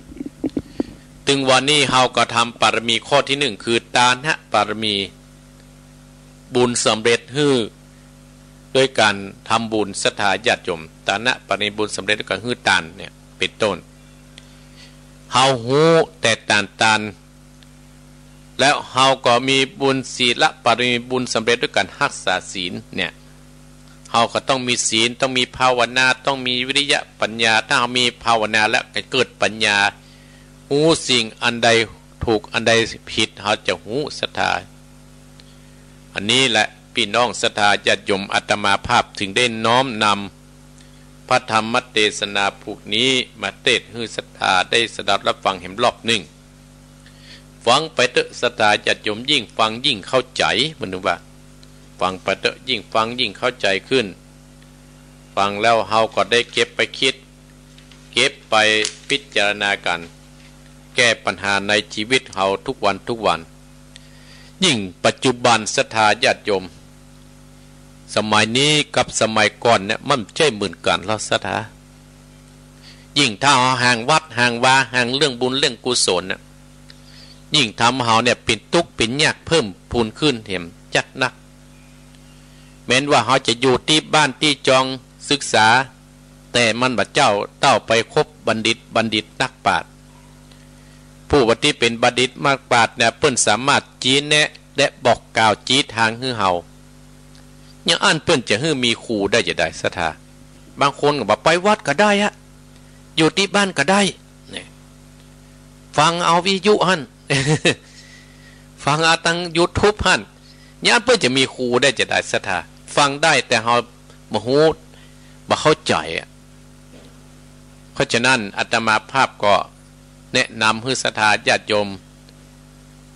ตึงวันนี้เฮาก็ทำปารมีข้อตี้นึ่ง คือตานะปารมี บุญสำเร็จหื้อ ด้วยก๋านทำบุญ ศรัทธาญาติโยม ตานะปารมี บุญสำเร็จด้วยก๋านหื้อตานเนี่ย เป๋นต้น เฮาฮู้แต่ตานตาน แล้วเฮาก็มีบุญศีลปารมี บุญสำเร็จด้วยก๋านฮักษาศีลเนี่ย เฮาก็ต้องมีศีล ต้องมีภาวนา ต้องมีวิริยะปัญญา ถ้าเฮามีภาวนาแล้วก็เกิดปัญญา ฮู้สิ่งอันใดถูกอันใดผิด เฮาจะฮู้ศรัทธา อันนี้แหละปี้น้องศรัทธาญาติโยม อาตมาภาพจึงได้น้อมนำพระธรรมเตสนาผูกนี้มาเตสน์หื้อศรัทธาได้สดับรับฟังแหมรอบนึ่ง ฟังไปเต๊อะศรัทธาญาติโยม ยิ่งฟังยิ่งเข้าใจ๋ มันว่า ฟังไปเต๊อะ ยิ่งฟังยิ่งเข้าใจ๋ขึ้น ฟังแล้วเฮาก็ได้เก็บไปกึ๊ด เก็บไปพิจารณากั๋น แก้ปัญหาในจีวิตเฮาทุกวันทุกวัน ยิ่งปัจจุบันศรัทธาญาติโยม สมัยนี้กับสมัยก่อนเนี่ยมันใจ้เหมือนกั๋นลอศรัทธา ยิ่งถ้าเฮาห่างวัดห่างวา ห่างเรื่องบุญเรื่องกุศลน่ะ ยิ่งทำเฮาเนี่ยเป๋นตุ๊กข์เป๋นยากเพิ่มพูนขึ้นแหมจัดนัก แม้นว่าเฮาจะอยู่ตี้บ้านตี้จองศึกษา แต่มันบ่เจ้าเต้าไปคบบัณฑิต บัณฑิตนักปราชญ์ ผู้ตี้เป๋นบัณฑิตนักปราชญ์เนี่ย เปิ้นสามารถชี้แนะและบอกกล่าวชี้ตางหื้อเฮา อย่างอั้นเปิ้นจะหื้อมีครูได้จาใดศรัทธา บางคนก็บอกไปวัดก็ได้อะ อยู่ตี้บ้านก็ได้ เนี่ย ฟังเอาวิทยุหั้น ฟังเอาตางยูทูบหั้น อย่างอั้นเปิ้นจะมีครูได้จาใดศรัทธา ฟังได้แต่เฮาบ่ฮู้ บ่เข้าใจ๋อะ เพราะฉะนั้นอาตมาภาพก็แนะนำหื้อศรัทธาญาติโยม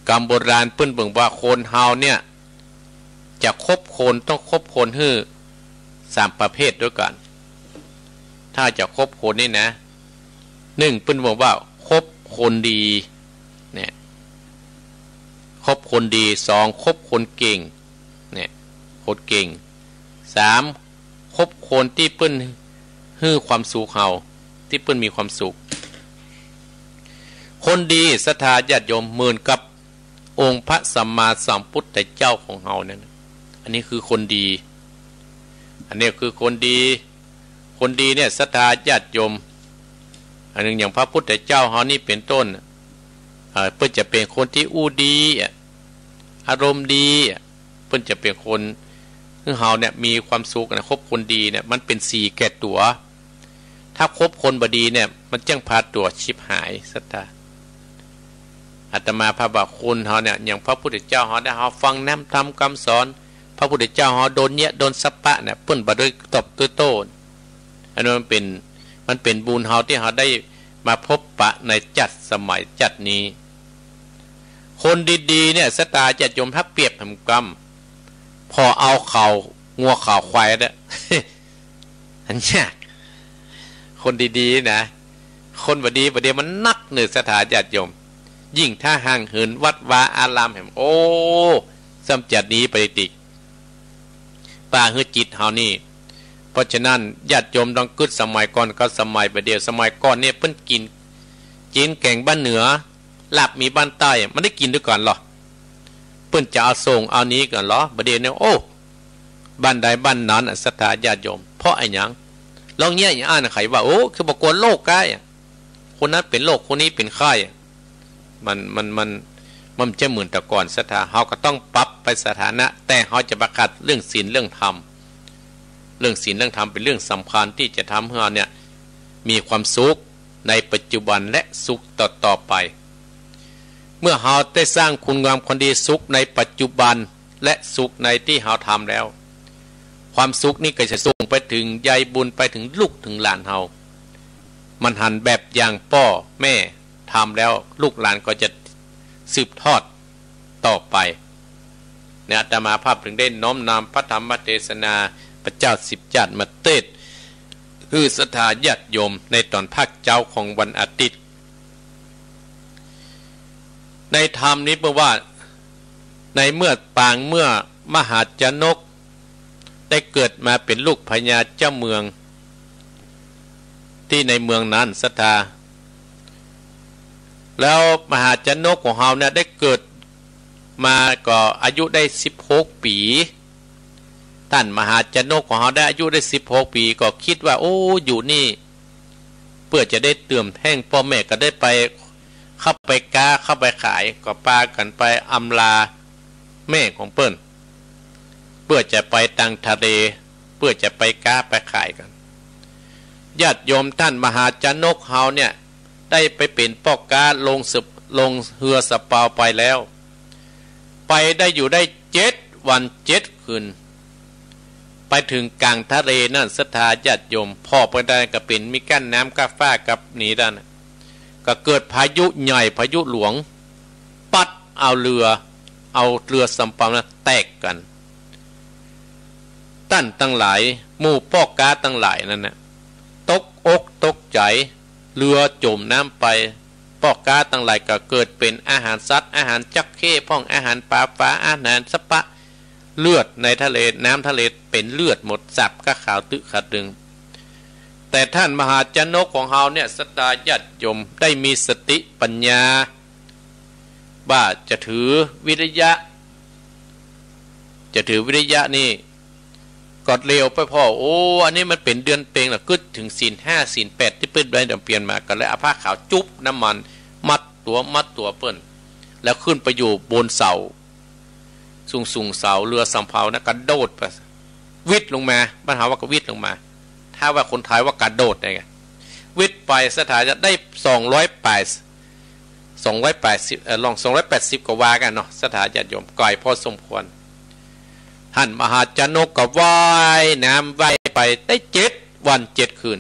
กำโบราณเปิ้นเบิ่งว่าคนเฮาเนี่ย จะคบคนต้องคบคนหื้อสามประเภทด้วยกั๋น ถ้าจะคบคนนี่นะ นึ่งเปิ้นบอกว่าคบคนดี เนี่ย คบคนดี สอง คบคนเก่ง เนี่ย คนเก่ง สาม คบคนตี้เปิ้นหื้อความสุขเฮา ตี้เปิ้นมีความสุข คนดีศรัทธาญาติโยมเหมือนกับองค์พระสัมมาสัมพุทธเจ้าของเฮานั่นน่ะ อันนี้คือคนดี อันนี้คือคนดี คนดีเนี่ยศรัทธาญาติโยม อันนึ่งอย่างพระพุทธเจ้าเฮานี่เป๋นต้น เอ่อ เปิ้นจะเป๋นคนตี้อู้ดีอะ อารมณ์ดีอะ เปิ้นจะเป๋นคนหื้อเฮาเนี่ยมีความสุขนะ คบคนดีเนี่ย มันเป๋นสีแก่ตั๋ว ถ้าคบคนบ่ดีเนี่ย มันจะพาตั๋วฉิบหายศรัทธา อาตมาภาพว่าคนเฮาเนี่ย อย่างพระพุทธเจ้าเฮาเนี่ย เฮาฟังน้ำธรรมกำสอน พระพุทธเจ้าเฮาโดนเยียะโดนสัปปะเนี่ย เปิ้นบ่ได้ตอบโต้ อันนั้นมันเป๋น มันเป๋นบุญเฮาตี้เฮาได้มาพบปะในจัดสมัยจัดนี้ คนดีๆ เนี่ยศรัทธาญาติโยม ถ้าเปรียบแหมกำ ผ่อเอาข่าวงัวข่าวควายเนี่ย อันเนี้ย คนดีๆ นะ คนบ่ดี บ่ดีมันนักเน่อศรัทธาญาติโยม ยิ่งถ้าห่างเหินวัดวาอารามแหม โอ้ ซ้ำจะดีไปติก ปาหื้อจิตเฮานี่ เพราะฉะนั้นญาติโยมต้องกึ๊ดสมัยก่อนกับสมัยบ่าเดี่ยว สมัยก่อนเนี่ยเปิ้นกิ๋น กิ๋นแก๋งบ้านเหนือ ลาบหมี่บ้านใต้ บ่ได้กิ๋นตวยกั๋นหรอ เปิ้นจะเอาส่งเอาหนีกั๋นหรอ บ่าเดี่ยวเนี่ย โอ้ บ้านใดบ้านนั้นอะ ศรัทธาญาติโยม เพราะอะหยัง ลองเยียะอย่างอั้น ใผว่า โอ้ คือบ่กั๋วโรคไข้อะ คนนั้นเป๋นโรค คนนี้เป๋นไข้อะ มัน มัน มัน มันบ่ใจ้เหมือนแต่ก่อน ศรัทธา เฮาก็ต้องปรับไปสถานะ แต่เฮาจะบ่ขาดเรื่องศีลเรื่องธรรม เรื่องศีลเรื่องธรรมเป๋นเรื่องสำคัญตี้จะทำหื้อเฮาเนี่ยมีความสุขในปัจจุบันและสุขต่อๆ ไป เมื่อเฮาได้สร้างคุณงามความดีสุขในปัจจุบัน และสุขในตี้เฮาทำแล้ว ความสุขนี้ก็จะส่งไปเถิงใยบุญไปเถิงลูกเถิงหลานเฮา มันหันแบบอย่างป้อแม่ทำแล้ว ลูกหลานก็จะสืบทอดต่อไป เนี่ย อาตมาภาพจึงได้น้อมนำพระธรรมเทศนาพระเจ้าสิบจาติมาเตศน์ หื้อศรัทธาญาติโยมในต๋อนภาคเจ๊าของวันอาทิตย์ ในธรรมนี้เปิ้นว่า ในเมื่อปางเมื่อมหาชนก ได้เกิดมาเป๋นลูกพญาเจ้าเมือง ตี้ในเมืองนั้นศรัทธา แล้วมหาชนกของเฮาเนี่ยได้เกิดมาก็อายุได้สิบหกปี๋ ต้านมหาชนกของเฮาได้อายุได้สิบหกปี๋ ก็กึ๊ดว่า โอ้ อยู่นี่ เปื้อจะได้เติมแฮงป้อแม่ ก็ได้ไป เข้าไปก๊า เข้าไปขาย ก็ปากั๋นไปอำลาแม่ของเปิ้น เปื้อจะไปตางทะเล เปื้อจะไปก๊าไปขายกั๋น ญาติโยม ต้านมหาชนกเฮาเนี่ย ได้ไปเป๋นป้อก๊าลงเส ลงเฮือสำเภาไปแล้ว ไปได้อยู่ได้เจ็ดวันเจ็ดคืน ไปเถิงก๋างทะเลนั้นศรัทธาญาติโยม ผ่อไปได้ก็เป๋นมีกั้นน้ำก้าฟ้ากับหนีด้าน ก็เกิดพายุใหญ่พายุหลวง ปั๊ดเอาเฮือ เอาเฮือสำเภานั้นแตกกั๋น ต้านตังหลาย หมู่ป้อก๊าตังหลายนั้นน่ะ ตกอกตกใจ๋ เฮือจ๋มน้ำไป ป้อก๊าตังหลายก็เกิดเป๋นอาหารสัตว์ อาหารจระเข้พ่อง อาหารป๋าฝา อาหารสะปะ เลือดในทะเล น้ำทะเลเป๋นเลือดหมด สาบก้าขาวตึ๊ขาวตึง แต่ต้านมหาชนกของเฮาเนี่ย ศรัทธาญาติโยม ได้มีสติปัญญา ว่าจะถือวิริยะ จะถือวิริยะนี่ ก็เลียวไปผ่อ โอ้ อันนี้มันเป๋นเดือนเพ็ญละ กึ๊ดเถิงศีลห้าศีลแปดตี้เปิ้นได้บำเพ็ญมา ก็เลยเอาผ้าขาวจุ๊บน้ำมัน มัดตั๋ว มัดตั๋วเปิ้น แล้วขึ้นไปอยู่บนเสา สูงๆ เสาเฮือสำเภานะ กระโดดไป วิดลงมา บ้านเฮาว่ากระวิดลงมา ถ้าว่าคนไทยว่ากระโดดไง วิดไปศรัทธาจะได้สองร้อยแปด สองร้อยแปดสิบ เอ่อ ลองสองร้อยแปดสิบก็ว่ากั๋นเนาะ ศรัทธาญาติโยม ไก๋พอสมควร ต้านมหาชนกก็ว่ายน้ำว่ายไปได้เจ็ดวันเจ็ดคืน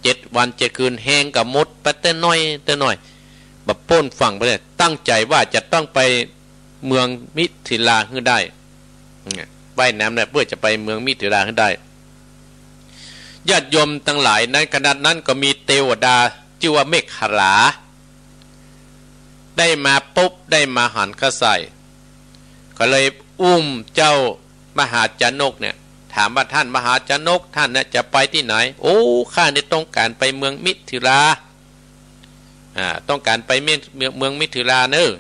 เจ็ดวันเจ็ดคืน แฮงก็หมดไปเตื้อน้อยเตื้อน้อย บ่ป๊นฝั่งไปเลย ตั้งใจ๋ว่าจะต้องไปเมืองมิถิลาหื้อได้ ว่ายน้ำเนี่ย เปื้อจะไปเมืองมิถิลาหื้อได้ ญาติโยมตังหลาย ในขณะนั้นก็มีเตวดาจื้อว่าเมขลา ได้มาปุ๊บ ได้มาหันเข้าใส่ ก็เลยอุ้มเจ้ามหาชนกเนี่ย ถามว่า ต้านมหาชนก ต้านเนี่ยจะไปตี้ไหน โอ้ ข้าเนี่ยต้องก๋านไปเมืองมิถิลา อ่า ต้องก๋านไปเมือง เมือง เมืองมิถิลาเน่อ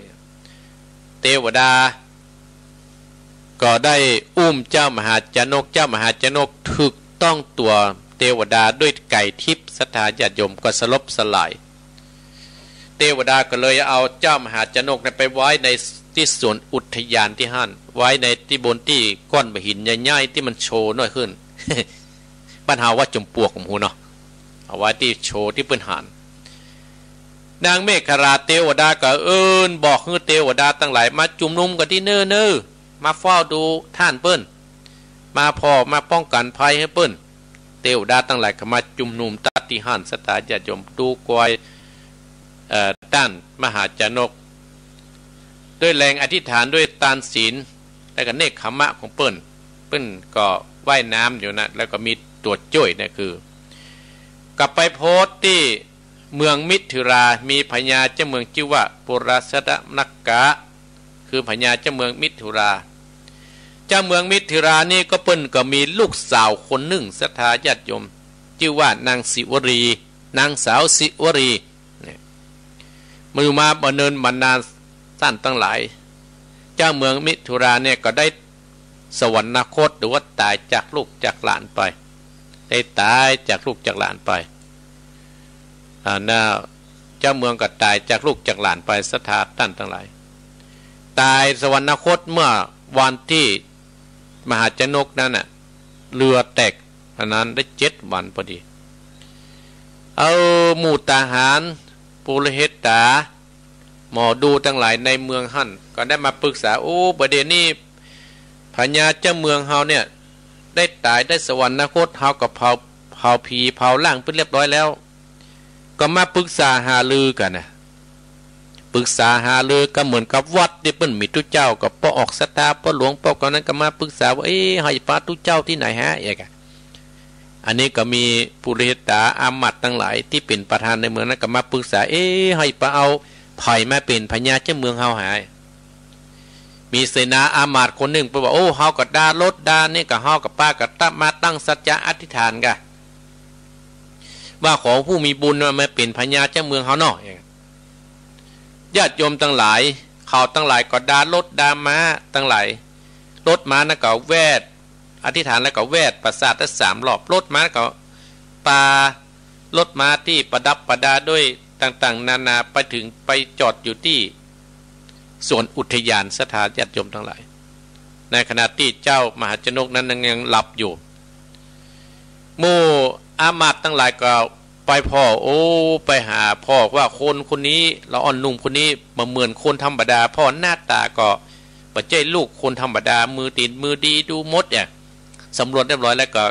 เตวดา ก็ได้อุ้มเจ้ามหาชนก เจ้ามหาชนกถูกต้องตั๋วเตวดาด้วยไก๋ทิพย์ ศรัทธาญาติโยม ก็สลบสลาย เตวดาก็เลยเอาเจ้ามหาชนกเนี่ยไปไว้ในตี้สวนอุทยานตี้หั้น ไว้ในตี้บนตี้ก้อนบ่าหินใหญ่ๆ ตี้มันโชว์น้อยขึ้น บ้านเฮาว่าจ๋อมปลวก ผมฮู้เนาะ เอาไว้ตี้โชว์ตี้เปิ้นหัน นางเมขลาเตวดาก็เอิ้นบอกหื้อเตวดาตังหลายมาจุมนุมกั๋นตี้เน่อเน่อ มาเฝ้าดูต้านเปิ้น มาผ่อ มาป้องกั๋นภัยหื้อเปิ้น เตวดาตังหลายก็มาจุมนุมตะตี้หั้น ศรัทธาญาติโยม ดูกอย เอ่อ ต้านมหาชนก ด้วยแรงอธิษฐาน ด้วยตานศีล และก็เนกขัมมะของเปิ้น เปิ้นก็ว่ายน้ำอยู่นะ แล้วก็มีตั๋วจ้วยเนี่ย คือ ก็ไปโผล่ตี้ เมืองมิถิรามีพญาเจ้าเมืองจื้อว่าปุรสนกะ คือพญาเจ้าเมืองมิถิรา เจ้าเมืองมิถิรานี่ก็เปิ้นก็มีลูกสาวคนนึ่ง ศรัทธาญาติโยม จื้อว่านางสิวรี นางสาวสิวรี เนี่ย มาอยู่มาบ่เนินบ่นาน ต้านตังหลาย เจ้าเมืองมิถิราเนี่ยก็ได้สวรรคต หรือว่าต๋ายจากลูกจากหลานไป ได้ต๋ายจากลูกจากหลานไป อ่า นะ เจ้าเมืองก็ต๋ายจากลูกจากหลานไป ศรัทธาต้านตังหลาย ต๋ายสวรรคตเมื่อวันตี้มหาชนกนั้นน่ะ เฮือแตก อันนั้นได้เจ็ดวันพอดี เออ หมู่ทหาร ปุโรหิตา หมอดูตังหลายในเมืองหั้นก็ได้มาปรึกษา โอ้ บ่าเดี่ยวนี้พญาเจ้าเมืองเฮาเนี่ย ได้ต๋ายได้สวรรคต เฮาก็เผา เผาผีเผาร่างเปิ้นเรียบร้อยแล้ว ก็มาปรึกษาหารือกั๋นนะ ปรึกษาหารือกั๋นเหมือนกับวัดตี้เปิ้นมีตุ๊เจ้า ก็ป้อออกศรัทธา ป้อหลวงป้อเก่านั้นก็มาปรึกษาว่า เอ๊ะ เฮาจะปะตุ๊เจ้าตี้ไหนฮะ อย่างเงี้ย อันนี้ก็มีปุโรหิตาอามาตย์ตังหลายตี้เป๋นประธานในเมืองนั้นก็มาปรึกษา เอ๊ะ เฮาจะปะเอาใผมาเป๋นพญาเจ้าเมืองเฮาหา มีเสนาอามาตย์คนนึ่งเปิ้นว่า โอ้ เฮาก็ดารถดานี่ก็ เฮาก็ปากั๋นมาตั้งสัจจะอธิษฐานกั๋น ว่าขอผู้มีบุญมาเป๋นพญาเจ้าเมืองเฮาเนาะ อย่างเงี้ย ญาติโยมตังหลาย เขาตังหลายก็ดารถดาม้าตังหลาย รถม้านั้นก็แวด อธิษฐานแล้วก็แวดปราสาทได้สามรอบ รถม้าก็ปา รถม้าตี้ประดับประดาด้วยต่างๆ นานา ไปถึงไปจอดอยู่ตี้สวนอุทยาน ศรัทธาญาติโยมตังหลาย ในขณะตี้เจ้ามหาชนกนั้นยังหลับอยู่ หมู่อามาตย์ตังหลายก็ไปผ่อ โอ้ ไปหาผ่อว่าคนคนนี้ ละอ่อนหนุ่มคนนี้บ่เหมือนคนธรรมดา ผ่อหน้าต๋าก็บ่ใจ้ลูกคนธรรมดา มือตี๋นมือดีดูหมดเนี่ย สำรวจเรียบร้อยแล้วก็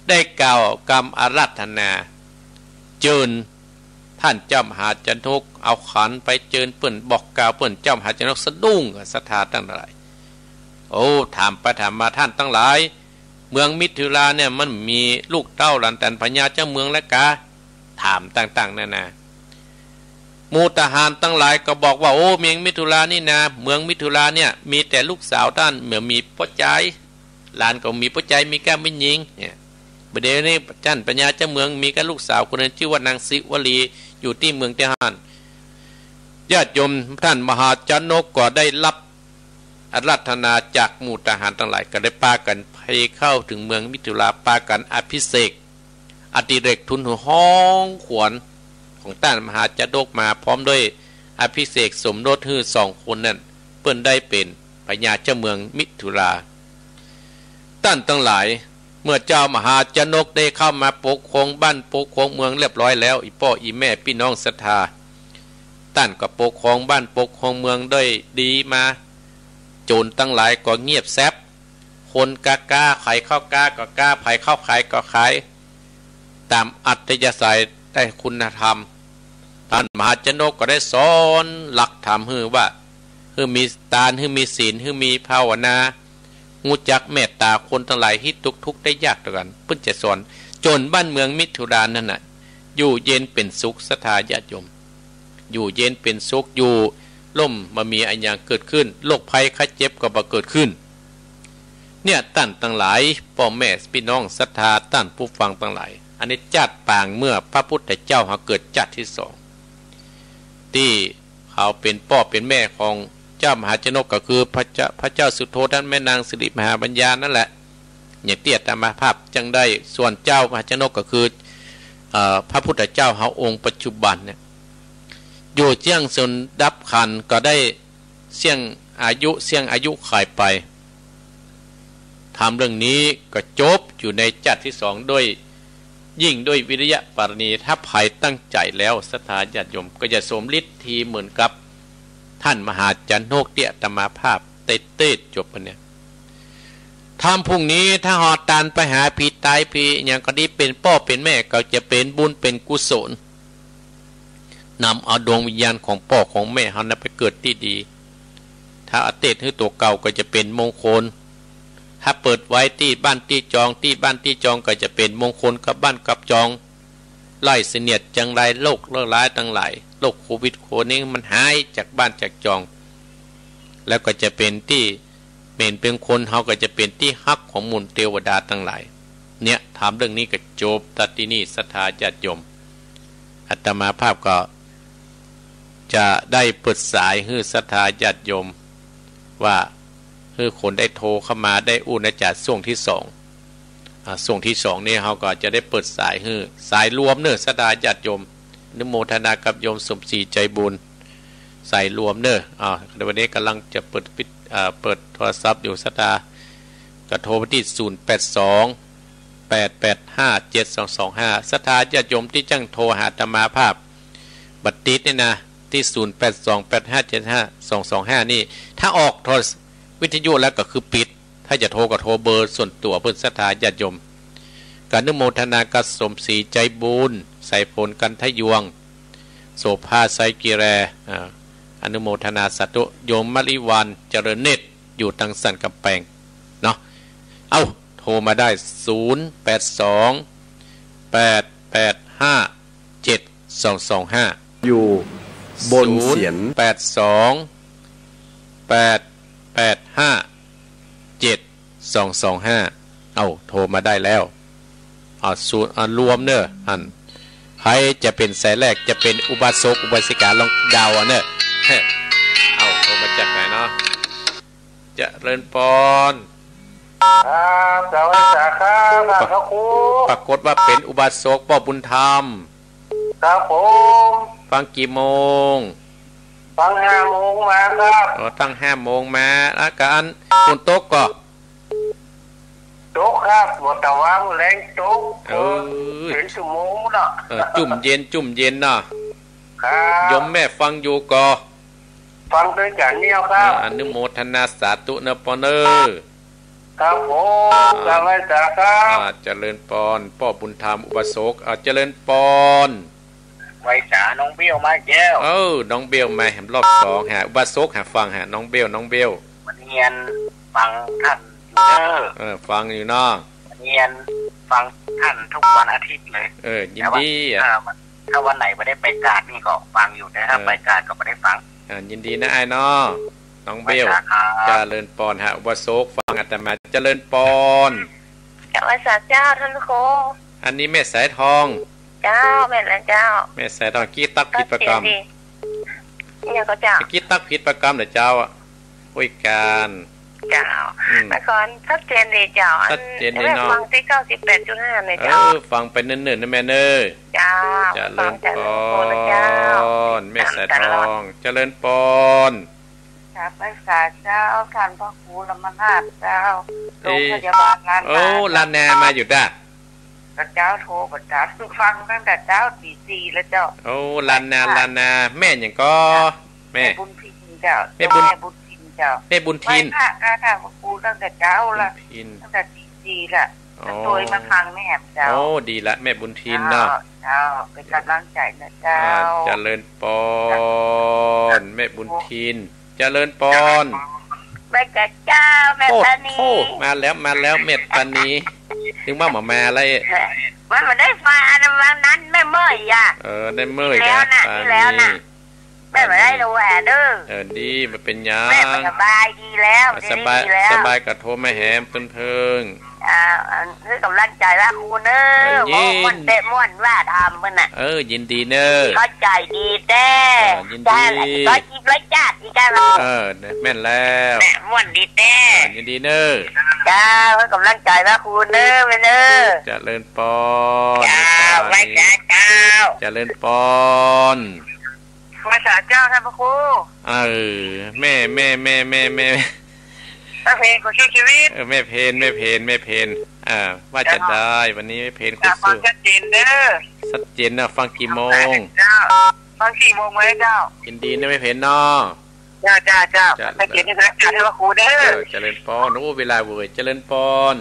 ได้กล่าวกำอาราธนา เจิญต้านเจ้ามหาชนก เอาขันไปเจิญเปิ้น บอกกล่าวเปิ้น เจ้ามหาชนกสะดุ้ง ศรัทธาตังหลาย โอ้ ถามไปถามมา ต้านตังหลาย เมืองมิถิราเนี่ยมันมีลูกเต้าหลานแตนพญาเจ้าเมืองแล้วกา ถามต่างๆ นานา หมู่ทหารตังหลายก็บอกว่า โอ้ เมืองมิถิรานี่นา เมืองมิถิราเนี่ยมีแต่ลูกสาวต้าน บ่มีป้อจาย หลานก็บ่มีป้อจาย มีก้าแม่ญิงเนี่ย บ่าเดี่ยวนี้ต้านพญาเจ้าเมืองมีก้าลูกสาวคนนึ่งจื้อว่านางสิวลี อยู่ตี้เมืองตี้หั้น ญาติโยม ต้านมหาชนกก็ได้รับอาราธนาจากหมู่ทหารตังหลาย ก็ได้ปากั๋นไปเข้าเถิงเมืองมิถิรา ปากั๋นอภิเษก อติเรกทูลหื้อฮ้องขวัญของต้านมหาชนกมา พร้อมด้วยอภิเษกสมรสหื้อสองคนนั้น เปิ้นได้เป๋นพญาเจ้าเมืองมิถิรา ต้านตังหลาย เมื่อเจ้ามหาชนกได้เข้ามาปกครองบ้านปกครองเมืองเรียบร้อยแล้ว อี่ป้ออี่แม่ปี้น้องศรัทธา ต้านก็ปกครองบ้านปกครองเมืองได้ดีมา โจรตังหลายก็เงียบแซบ คนกล้าๆ ใผเข้ากล้าก็กล้า ใผเข้าขายก็ขาย ต๋ามอัธยาศัยได้คุณธรรม ต้านมหาชนกก็ได้สอนหลักธรรมหื้อว่า หื้อมีตาน หื้อมีศีล หื้อมีภาวนา ฮู้จักเมตต๋าคนตังหลายตี้ตกทุกข์ได้ยากตวยกั๋น เปิ้นจะสอน จ๋นบ้านเมืองมิถิรานั้นน่ะ อยู่เย็นเป๋นสุข ศรัทธาญาติโยม อยู่เย็นเป๋นสุข อยู่ร่ม บ่มีอะหยังเกิดขึ้น โรคภัยไข้เจ็บก็บ่เกิดขึ้น เนี่ย ต้านตังหลาย ป้อแม่ปี้น้องศรัทธา ต้านผู้ฟังตังหลาย อันนี้จาติปางเมื่อพระพุทธเจ้าเฮาเกิดจาติตี้สอง ตี้เขาเป๋นป้อเป๋นแม่ของเจ้ามหาชนก ก็คือพระเจ้า พระเจ้าสุโธทนะ แม่นางสิริมหาปัญญานั่นแหละ อย่างตี้อาตมาภาพจั้งได้ ส่วนเจ้ามหาชนกก็คือ เอ่อ พระพุทธเจ้าเฮาองค์ปัจจุบันเนี่ย อยู่เสี้ยงสนดับขันก็ได้เสี้ยงอายุ เสี้ยงอายุขัยไป ธรรมเรื่องนี้ก็จบอยู่ในจาติตี้สองด้วย ยิ่งด้วยวิริยะปารมี ถ้าใผตั้งใจ๋แล้ว ศรัทธาญาติโยม ก็จะสมฤทธิ์ดีเหมือนกับต้านมหาชนกตี้อาตมาภาพได้เตศน์จบไปเนี่ย ธรรมพรุ่งนี้ถ้าเฮาตานไปหาผีต๋ายผีอะหยังก็ดี เป๋นป้อเป๋นแม่ก็จะเป๋นบุญเป๋นกุศล นำเอาดวงวิญญาณของป้อของแม่เฮานั้นไปเกิดตี้ดี ถ้าเอาเตศน์หื้อตั๋วเก่าก็จะเป๋นมงคล ถ้าเปิดไว้ตี้บ้านตี้จอง ตี้บ้านตี้จองก็จะเป๋นมงคลกับบ้านกับจอง ไล่เสนียดจัญไรโรคเลอะร้ายตังหลาย โรคโควิดโคนี้มันหายจากบ้านจากจอง แล้วก็จะเป๋นตี้ เป๋น เป๋นคนเฮาก็จะเป๋นตี้ฮักของหมู่เตวดาตังหลาย เนี่ย ถามเรื่องนี้ก็จบตัดตี้นี่ ศรัทธาญาติโยม อาตมาภาพก็จะได้เปิดสายหื้อศรัทธาญาติโยม ว่าหื้อคนได้โทรเข้ามาได้อู้นะจ๊ะ ช่วงที่สอง อ่า ช่วงที่สองนี่เฮาก็จะได้เปิดสายหื้อ สายรวมเน่อ ศรัทธาญาติโยม อนุโมทนากับโยมสมศรีใจบุญ สายรวมเน่อ อ่า ในวันนี้ก่ำลังจะเปิดปิด อ่า เปิดโทรศัพท์อยู่ ศรัทธา ก็โทรไปตี้ ศูนย์แปดสอง แปดแปดห้า เจ็ดสองสองห้า ศรัทธาญาติโยมตี้จ้างโทรหาอาตมาภาพ บ่ติดนี่นะ ตี้ ศูนย์แปดสอง แปดห้าเจ็ดห้าสองสองห้า นี่ ถ้าออกโทร วิทยุแล้วก็คือปิด ถ้าจะโทรก็โทรเบอร์ส่วนตั๋วเปิ้น ศรัทธาญาติโยม ก็อนุโมทนากับสมศรีใจบุญ สายฝน กันทะยวงศ์ โสภา ไซกีแร อ่า อนุโมทนาสาธุ โยมมะลิวัลย์ เจริญเนตร อยู่ตังสันกำแปง เนาะ เอ้า โทรมาได้ ศูนย์แปดสอง แปดแปดห้า เจ็ดสองสองห้า อยู่บนเสียน ศูนย์แปดสอง แปดแปดห้า เจ็ดสองสองห้า เอ้า โทรมาได้แล้ว อ่า ศูนย์ อ่า รวมเน่อ อัน ใผจะเป๋นสายแรก จะเป๋นอุบาสก อุบาสิกา ลองเดาเอาเน่อ เอ้า โทรมาจากไหนเนาะ เจริญปอน ครับ สวัสดีครับ ท่านพระครู ปรากฏว่าเป๋นอุบาสกป้อบุญธรรม ครับผม ฟังกี่โมง ฟังห้าโมงมาครับ อ๋อ ตั้งห้าโมงมา แล้วก็อัน ฝนตกก่อ ตกครับ บ่ตะวางแลงตก เออ เป๋นชั่วโมงเนาะ เออ จุ่มเย็น จุ่มเย็นเนาะ ครับ โยมแม่ฟังอยู่ก่อ ฟังตวยกั๋นเนี่ยครับ อ่า อนุโมทนาสาธุเน่อปอนเน่อ ครับผม อ่า สวัสดีครับ อ่า เจริญปอน ป้อบุญธรรมอุบาสก อ่า เจริญปอน ไหว้สาน้องเบี้ยวมาแก้ว เออ น้องเบี้ยวมาแหมรอบสองฮะ อุบาสกฮะ ฟังฮะ น้องเบี้ยว น้องเบี้ยว วันนี้อันฟังท่านอยู่เด้อ เออ ฟังอยู่เนาะ วันนี้อันฟังท่านทุกวันอาทิตย์เลย เออ ยินดี แต่ว่า อ่ะ เออ ถ้าวันไหนบ่ได้ไปกราบนี่ก็ฟังอยู่ แต่ถ้า เออ ไปกราบก็บ่ได้ฟัง อ่า ยินดีนะอ้ายเนาะ น้องเบล ไหว้สาครับ เจริญปอนฮะ อุบาสกฟังอาตมา เจริญปอน เจ้า ไหว้สาเจ้าท่านครู อันนี้แม่สายทอง เจ้า แม่นแล้วเจ้า แม่สายทอง กี้ตั๊กผิดประกำ ชัดเจนดี เนี่ยก็เจ้า กี้ตั๊กผิดประกำเหรอเจ้า โอ้ย การ เจ้า อืม นคร ชัดเจนดีเจ้า อัน ชัดเจนดีเนาะ แม่ฟังตี้ เก้าสิบแปดจุดห้า เนี่ยเจ้า เออ ฟังไปเนิ่นๆ นะแม่เน่อ เจ้า เจริญปอน ฟังจากหลวงปู่นะเจ้า แม่สายทอง ติดตามตลอด เจริญปอน ครับ ไหว้สาเจ้า ท่านพระครูธรรมนาถเจ้า เอ๊ะ โรงพยาบาลล้านนา โอ้ ล้านนามาอยู่ด้า ก็เจ้าโทรประจำ ฟังตั้งแต่เช้าตีสี่แล้วเจ้า โอ้ ล้านนา ค่ะ ล้านนา แม่หยังก่อ แม่ แม่บุญพินเจ้า แม่บุญ แม่บุญพินเจ้า แม่บุญทิน ไหว้พระค่ะ ท่านพระครูตั้งแต่เช้าละ บุญทิน ตั้งแต่ตีสี่ละ อ๋อ ก็โทรมาฟังแม่เจ้า โอ้ ดีละ แม่บุญทินเนาะ เจ้า เจ้า เป๋นก๋ำลังใจ๋นะเจ้า อ่า เจริญปอน แม่บุญทิน เจริญปอน ไหว้สาเจ้า แม่ โอ้ ตานี โอ้ มาแล้ว มาแล้ว แม่ตานี นึกว่าบ่มาแล้ว มันบ่ได้มา อันนั้นวันนั้นแม่เมื่อยอ่ะ เออ ได้เมื่อย แล้วนะ ตานี แล้วนะ แม่บ่ได้ดูแลเด้อ เออ ดี บ่เป๋นหยัง แม่ก็สบายดีแล้ว สบาย เดี๋ยวนี้ดีแล้ว สบายก็โทรมาแหมเพิ่งๆ อ่า อันนี้ก๋ำลังใจ๋ละครูเน่อ เออ ยิน โอ้ ม่วนแต๊ม่วนว่าธรรมเปิ้นน่ะ เออ ยินดีเน่อ เข้าใจ๋ดีแต๊ เออ ยินดี ได้ละ ร้อยยี่สิบ ร้อยจาด ดีจ้าเนาะ เออ แม่นแล้ว แม่ม่วนดีแต๊ เออ ยินดีเน่อ เจ้า ก๋ำลังใจ๋ละครูเน่อ แม่เน่อ เจริญปอน เจ้า ไหว้สาเจ้า เจริญปอน ไหว้สาเจ้าท่านพระครู เออ แม่ แม่ แม่ แม่ แม่ แม่เพนคนสู้ชีวิต เออ แม่เพน แม่เพน แม่เพน อ่า ว่าจะได้ วันนี้แม่เพนคนสู้ ฟังชัดเจนเด้อ ชัดเจนนะ ฟังกี่โมง เจ้า ฟังสี่โมงไหมเจ้า ยินดีนะแม่เพนเนาะ เจ้า เจ้า เจ้า เจริญ ชัดเจนนะ เจ้า ท่านพระครูเด้อ เออ เจริญปอน โอ้ เวลาเว้ย เจริญปอน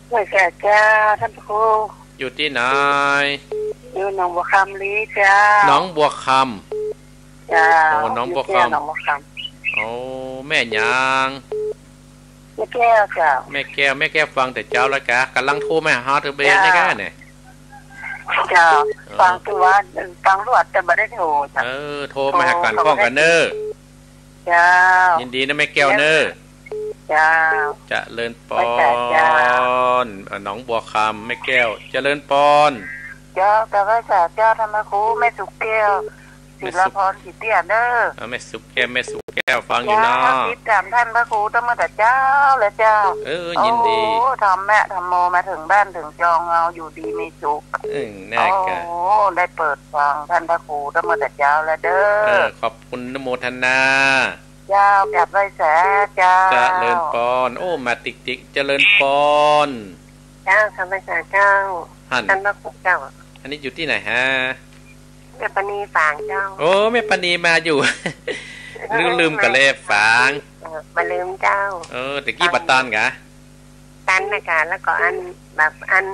ไหว้สาเจ้า ท่านพระครู อยู่ตี้ไหน อยู่หนองบัวคำลีเจ้า หนองบัวคำ เจ้า โอ้ หนองบัวคำ อยู่ตี้หนองบัวคำ โอ้ แม่หยัง แม่แก้วเจ้า แม่แก้ว แม่แก้วฟังแต่เจ๊าแล้วกะ ก๋ำลังโทรมาหาเธอเบน เจ้า นี่กะเนี่ย เจ้า เออ ฟังทุกวัน ฟังทุกวันแต่บ่ได้โทรจ้ะ เออ โทรมาหากั๋น โทร พร้อมกั๋นเน่อ เจ้า ยินดีนะแม่แก้วเน่อ เจ้า เจริญปอน ไหว้สาเจ้า เอ่อ หนองบัวคำ แม่แก้ว เจริญปอน เจ้า กราบไหว้สาเจ้าท่านพระครู แม่สุขแก้ว แม่สุข ศิลาพร ศรีเตี้ยเน่อ เออ แม่สุขแก้ว แม่สุขแก้ว ฟังอยู่เนาะ เจ้า ติดต๋ามท่านพระครูตั้งแต่เจ๊าเลยเจ้า เออ ยินดี โอ้ ธรรมะธัมโมมาเถิงบ้านเถิงจอง เฮาอยู่ดีมีสุข เออ แน่กะ โอ้ ได้เปิดฟังท่านพระครูตั้งแต่เจ๊าเลยเด้อ เออ ขอบคุณ อนุโมทนา เจ้า กราบไหว้สาเจ้า เจริญปอน โอ้ มาติ๊กๆ เจริญปอน เจ้า กราบไหว้สาเจ้า หัน ท่านพระครูเจ้า อันนี้อยู่ตี้ไหนฮะ แม่ปานีฝางเจ้า โอ้ แม่ปานีมาอยู่ ลืม ลืมกั๋นแล้วฝาง เออ บ่าลืมเจ้า เออ ตะกี้บ่ตันกะ ตันนะกะ แล้วก็อัน แบบอัน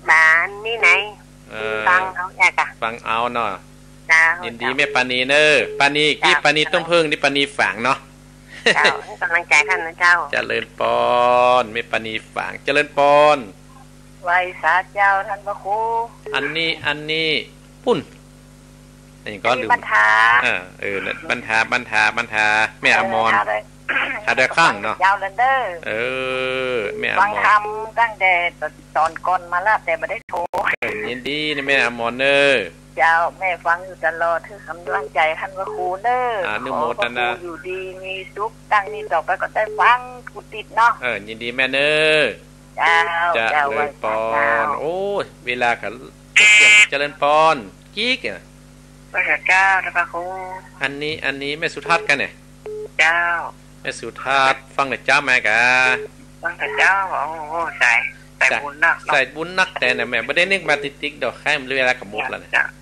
บ่าอันนี้ไหน เออ ฟังเอาแหละกะ ฟังเอาเนาะ เจ้า ยินดี เจ้า แม่ปานีเน่อ ปานี เจ้า กี้ปานีต้นเพิ่ง นี่ปานีฝางเนาะ เจ้า ให้ก๋ำลังใจ๋กั๋นนะเจ้า เจริญปอน แม่ปานีฝาง เจริญปอน ไหว้สาเจ้าท่านพระครู อันนี้ อันนี้ ปุ้น อันนี้ก็ลืม บรรทา เออ เออ บรรทา บรรทา บรรทา แม่อมร เออ หาได้ หาได้ข้างเนาะ เจ้าเลยเด้อ เออ แม่อมร ฟังธรรมตั้งแต่ต๋อนก่อนมาละ แต่บ่ได้โทร เออ ยินดีนะแม่อมรเน่อ เจ้า แม่ฟังอยู่ตลอด หื้อก๋ำลังใจ๋ท่านพระครูเน่อ อนุโมทนา ขอพระครูอยู่ดีมีสุข ตั้งนี้ต่อไปก็ได้ฟังกู้ติดเนาะ เออ ยินดีแม่เน่อ เจ้า เจริญปอน เจ้า ไหว้สาเจ้า โอ้ย เวลาก็เที่ยง เจริญปอน กี้กะ ไหว้สาเจ้าท่านพระครู อันนี้ อันนี้แม่สุทัศน์กะเนี่ย เจ้า แม่สุทัศน์ ฟังแต่เจ๊าแม่กะ ฟังแต่เจ๊า โอ้โห สาย สายบุญนักเนาะ สายบุญนักแต่เนี่ยแม่ บ่ได้นึกมาติ๊กๆ ดอก ใค่เวลาก็หมดแล้วเนี่ย เจ้า